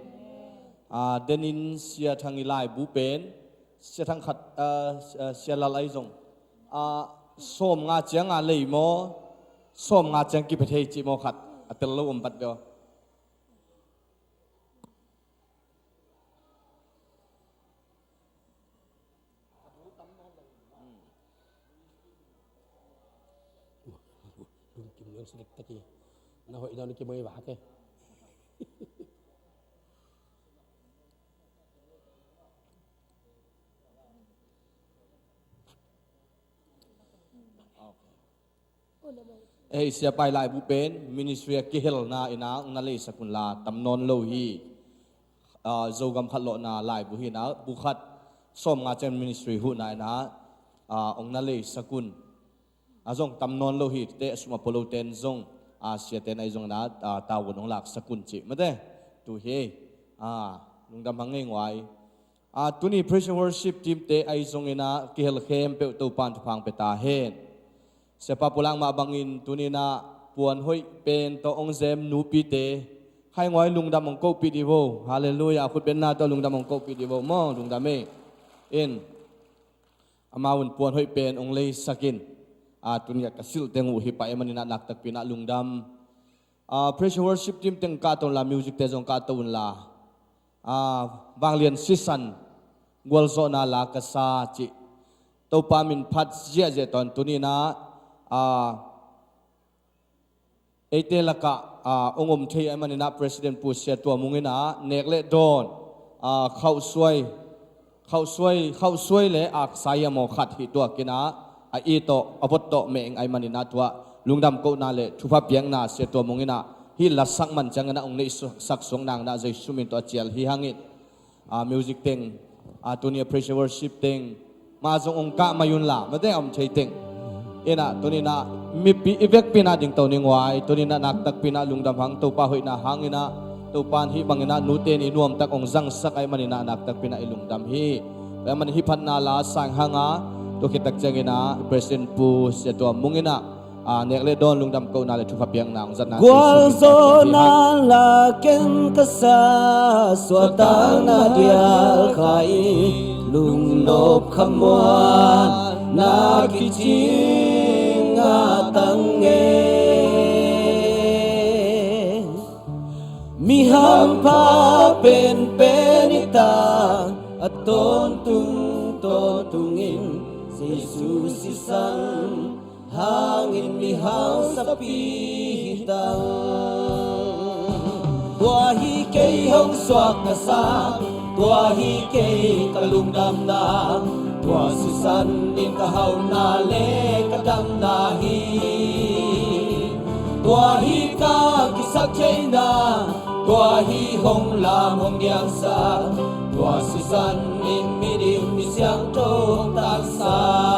Ah, denin Sia Thang i laibu pen, Sia Thang khat, ah, Sia Lal ahi zong, ah, sawmnga ciang a lei maw, sawmnga ciang kipia thei cih maw khat, a tel lo om pat deuh. Lungkim leng silik taki. Na hoih dawn ki moi vak e. Eh, Sia Pai laibu pen ministry a kihelna in ah hong na leisak un la, tam nawn lo hi. Ah, Zogam khat lawhna laibu hi in ah, bu khat sawmnga ciang ministry huhna in ah, ah, hong na leisak un. A zong tam nawn lo hi, teh a sum a pua lo ten zong, ah, Sia ten ahi zong in ah, ah, tavuan hong laksak un cih mate. Tu hi, ah, lungdam hang ngei nguai. Ah, tuni praise and worship team te ahi zongin ah kihel khempeuh Topa in thupha hong pia ta hen. Siapa pulak mah bangin tuni in ah puan hoih pen tawh hong zem nupite, khainguai lungdam hong kohpih dih vo. Halleluiah. A khut benna tawh lungdam hong kohpih dih vo maw, lungdam e. In, amau in puan hoih pen hong leisak in, ah, tuni a ka silh teng uh hi pah ahih manin ah nakpi takin ah lungdam. Ah, praise and worship team teng kahto unla, music te zong kahto unla. Ah, Vanglian sisan gualzawhna la ka sa cih Topa min phat ziahziah tawh tuni in ah, ah, eite lakah, ah, hong om thei ahih manin ah President Pu Sia Tua Mung in ah nek le dawn, ah, khauhsuai, khauhsuai, khauhsuai le aksa hiam aw khat hih tuak in ah, a it tawh, a vot tawh meh ing ahih manin ah tua lungdam kohna le thupha piakna Sia Tua Mung in ah hih lasak man ciangin ah hong neihsak suak nang in ah Jesu min tawh a cial hi hang in. Ah, music teng, ah, tuni a praise and worship teng mah zong hong kah mai unla, mate, a om thei teng. In ah tuni in ah mipi i vekpi in ah dingto ni nguai, tuni in ah nakpi takin ah lungdam hang, Topa hoihna hangin ah, Topa in hih bangin ah nute in i nuamtak hong zangsak ahih manin ah nakpi takin ah i lungdam hi. Tua ahih manin hih phatna la sang hang a, tua khit tak ciangin ah President Pu Sia Tua Mung in ah, ah, nek le dawn lungdam kohna le thupha piakna hong zatna gualzawhna la ken ka sa, suahtakna dial kha i lungnop khamuanna kicing a tang e. Mi hampha penpen i ta, a tawntung tawntungin Jesu sisan hangin mi hausapi hi ta. Tua hi kei hong suakna sa, tua hi kei ka lungdamna, tua sisan in ka hauhna le ka damna hi. Tua hi ka kisaktheihna, tua hi hong lam hong diangsa, tua sisan in mi dim mi siangtho hong tangsa.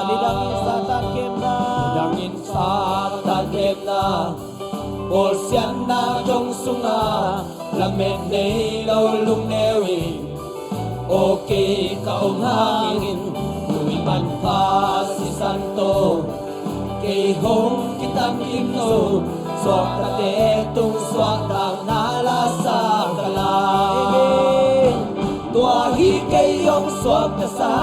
Nidangin Satan kepna, nidangin Satan kepna, bawlsiatna thong sunga lamet nei lo lungneu in, aw kei ka om hangin, lui manpha sisan tawh kei hong kitamkim zo, suaktate tung suahtakna la sa ka la. Tua hi kei hong suakna sa,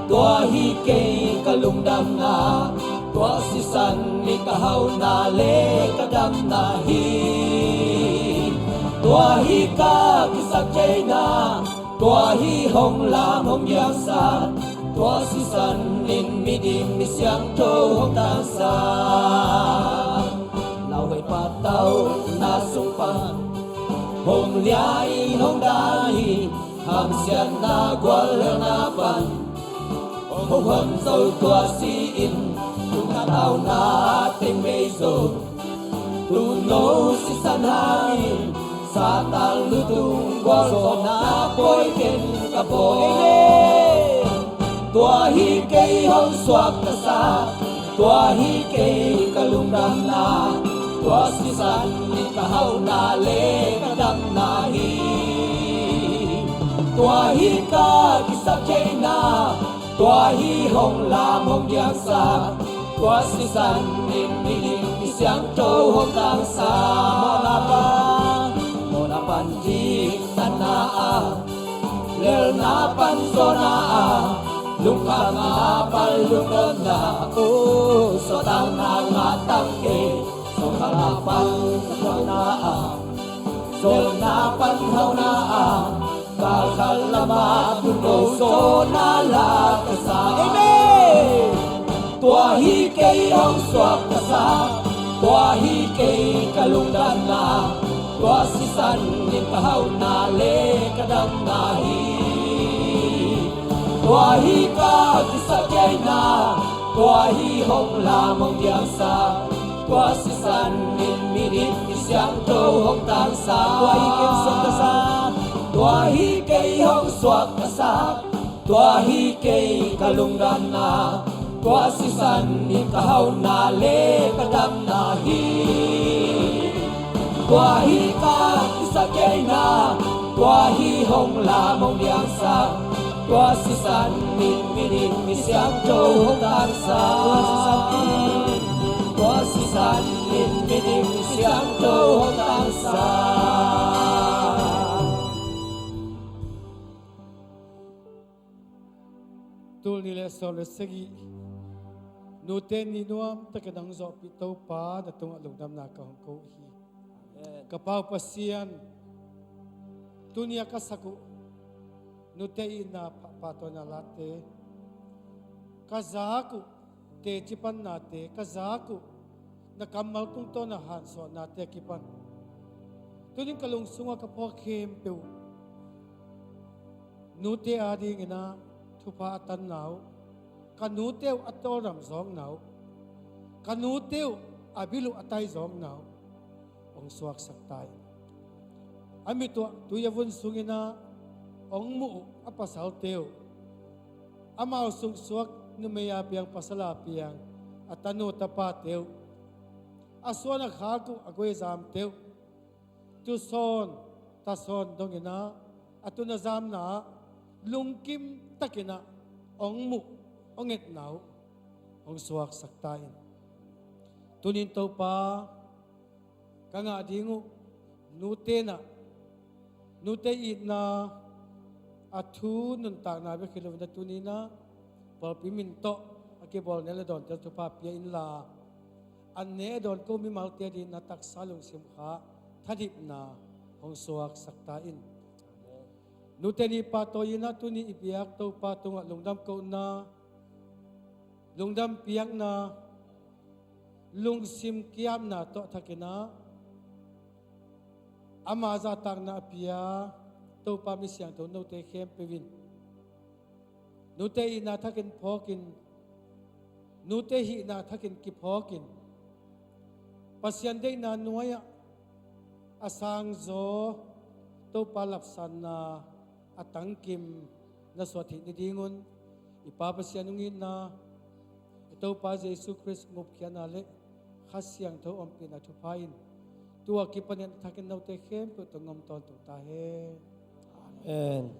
tua hi kei ka lungdamna, tua sisan in ka hauhna le ka damna hi. Tua hi ka kisaktheihna, tua hi hong lam hong diangsa, tua sisan in mi dim mi siangtho hong tangsa. Lauhuai patauhna sung pan hong lia in hong dan hi, hamsiatna gualhelna pan hong hon zo tua si in, Tuna tauna teng bei zo, tuno sisan hangin Satan lutung gualzawhna pawi ken ka bawl. Amen. Tua hi kei hong suak ka sa, tua hi kei ka lungdamna, tua sisan in ka hauhna le ka damna hi. Tua hi ka kisap theihna, tua hi hong lam hong diangsak, tua sisan in midim misiangtho hong tangsak. Mawhna pan, mawhna pan diktatna ah, lelna pan zawhna ah, lungkhamna pan lungdamna, oh, suahtakna ngah tak kei, sawlna pan sawlna ah, sawlna pan hauhna ah, kalkal lama tuno zawhna la ka sa. Amen. Tua hi kei hong suak ka sa, tua hi kei ka lungdamna, tua sisan in ka hauhna le ka damna hi. Tua hi ka kisap theihna, tua hi hong lam hong diangsak, tua sisan in midim misiangtho hong tangsak. Tua hi kei hong suak ka sa, tua hi kei hong suak ka sa, tua hi kei ka lungdamna, tua sisan in ka hauhna le ka damna hi. Tua hi ka kisap theihna, tua hi hong lam hong diangsak, tua sisan in midim misiangtho hong tangsak. Tua sisan in midim misiangtho hong tangsak. Tul nih le sawm le sagih, nute ni nuam takin hong zawhpih Topa, na tungah lungdamna ka hong ko hi. Amen. Ka pau Pasian, tuni a ka sak uh nute itna pha-, pahtawina late, ka zak uh teci pannate, ka zak uh na kammal tungtawn a hansuahnate a kipan, tunin ka lungsung a ka phawk khempeuh, nute adingin ah thupha a tanna uh, ka nute uh a tawldam zawkna uh, ka nute uh a bil uh a tai zawkna uh hong suaksak ta in. A mit uh ah tui a vun sungin ah hong muh uh a pasalte uh, amau sungsuak numei a piang, pasal a piang, a tanu tapate uh, a suan a khak uh a guaizamte uh, tusawn tasawn dongin ah a tun a zamna ah lungkim takin ah hong muh, hong etna uh hong suaksak ta in. Tunin Topa, ka ngah ding uh nute in ah, nute itna a thu nuntakna bek hi loin ah, tunin ah pawlpi min tawh a kibawl ne le dawnte thupha pia inla, an ne a dawn ko mimalte adingin ah taksa lungsim kha thadipna hong suaksak ta in. Nute ni pahtawi in ah tuni i biak Topa tungah lungdam kohna, lungdam piakna, lungsim ki-apna tawh thakin ah ama zahtakna a pia Topa mi siangtho note khempeuh in nute itna thakin phawkin, nute hihna thakin kiphawkin, Pasian deihna nuai-ah a sangzaw Topa lapsanna a tangkim na suah theih nadingun, i Pa Pasian hong itna, i Topa Jesu Khrist ngupkhiatna le Kha Siangtho ompihna thupha in tua kipanin a thakin note khempeuh tawh hong om tawntung ta hen. Amen.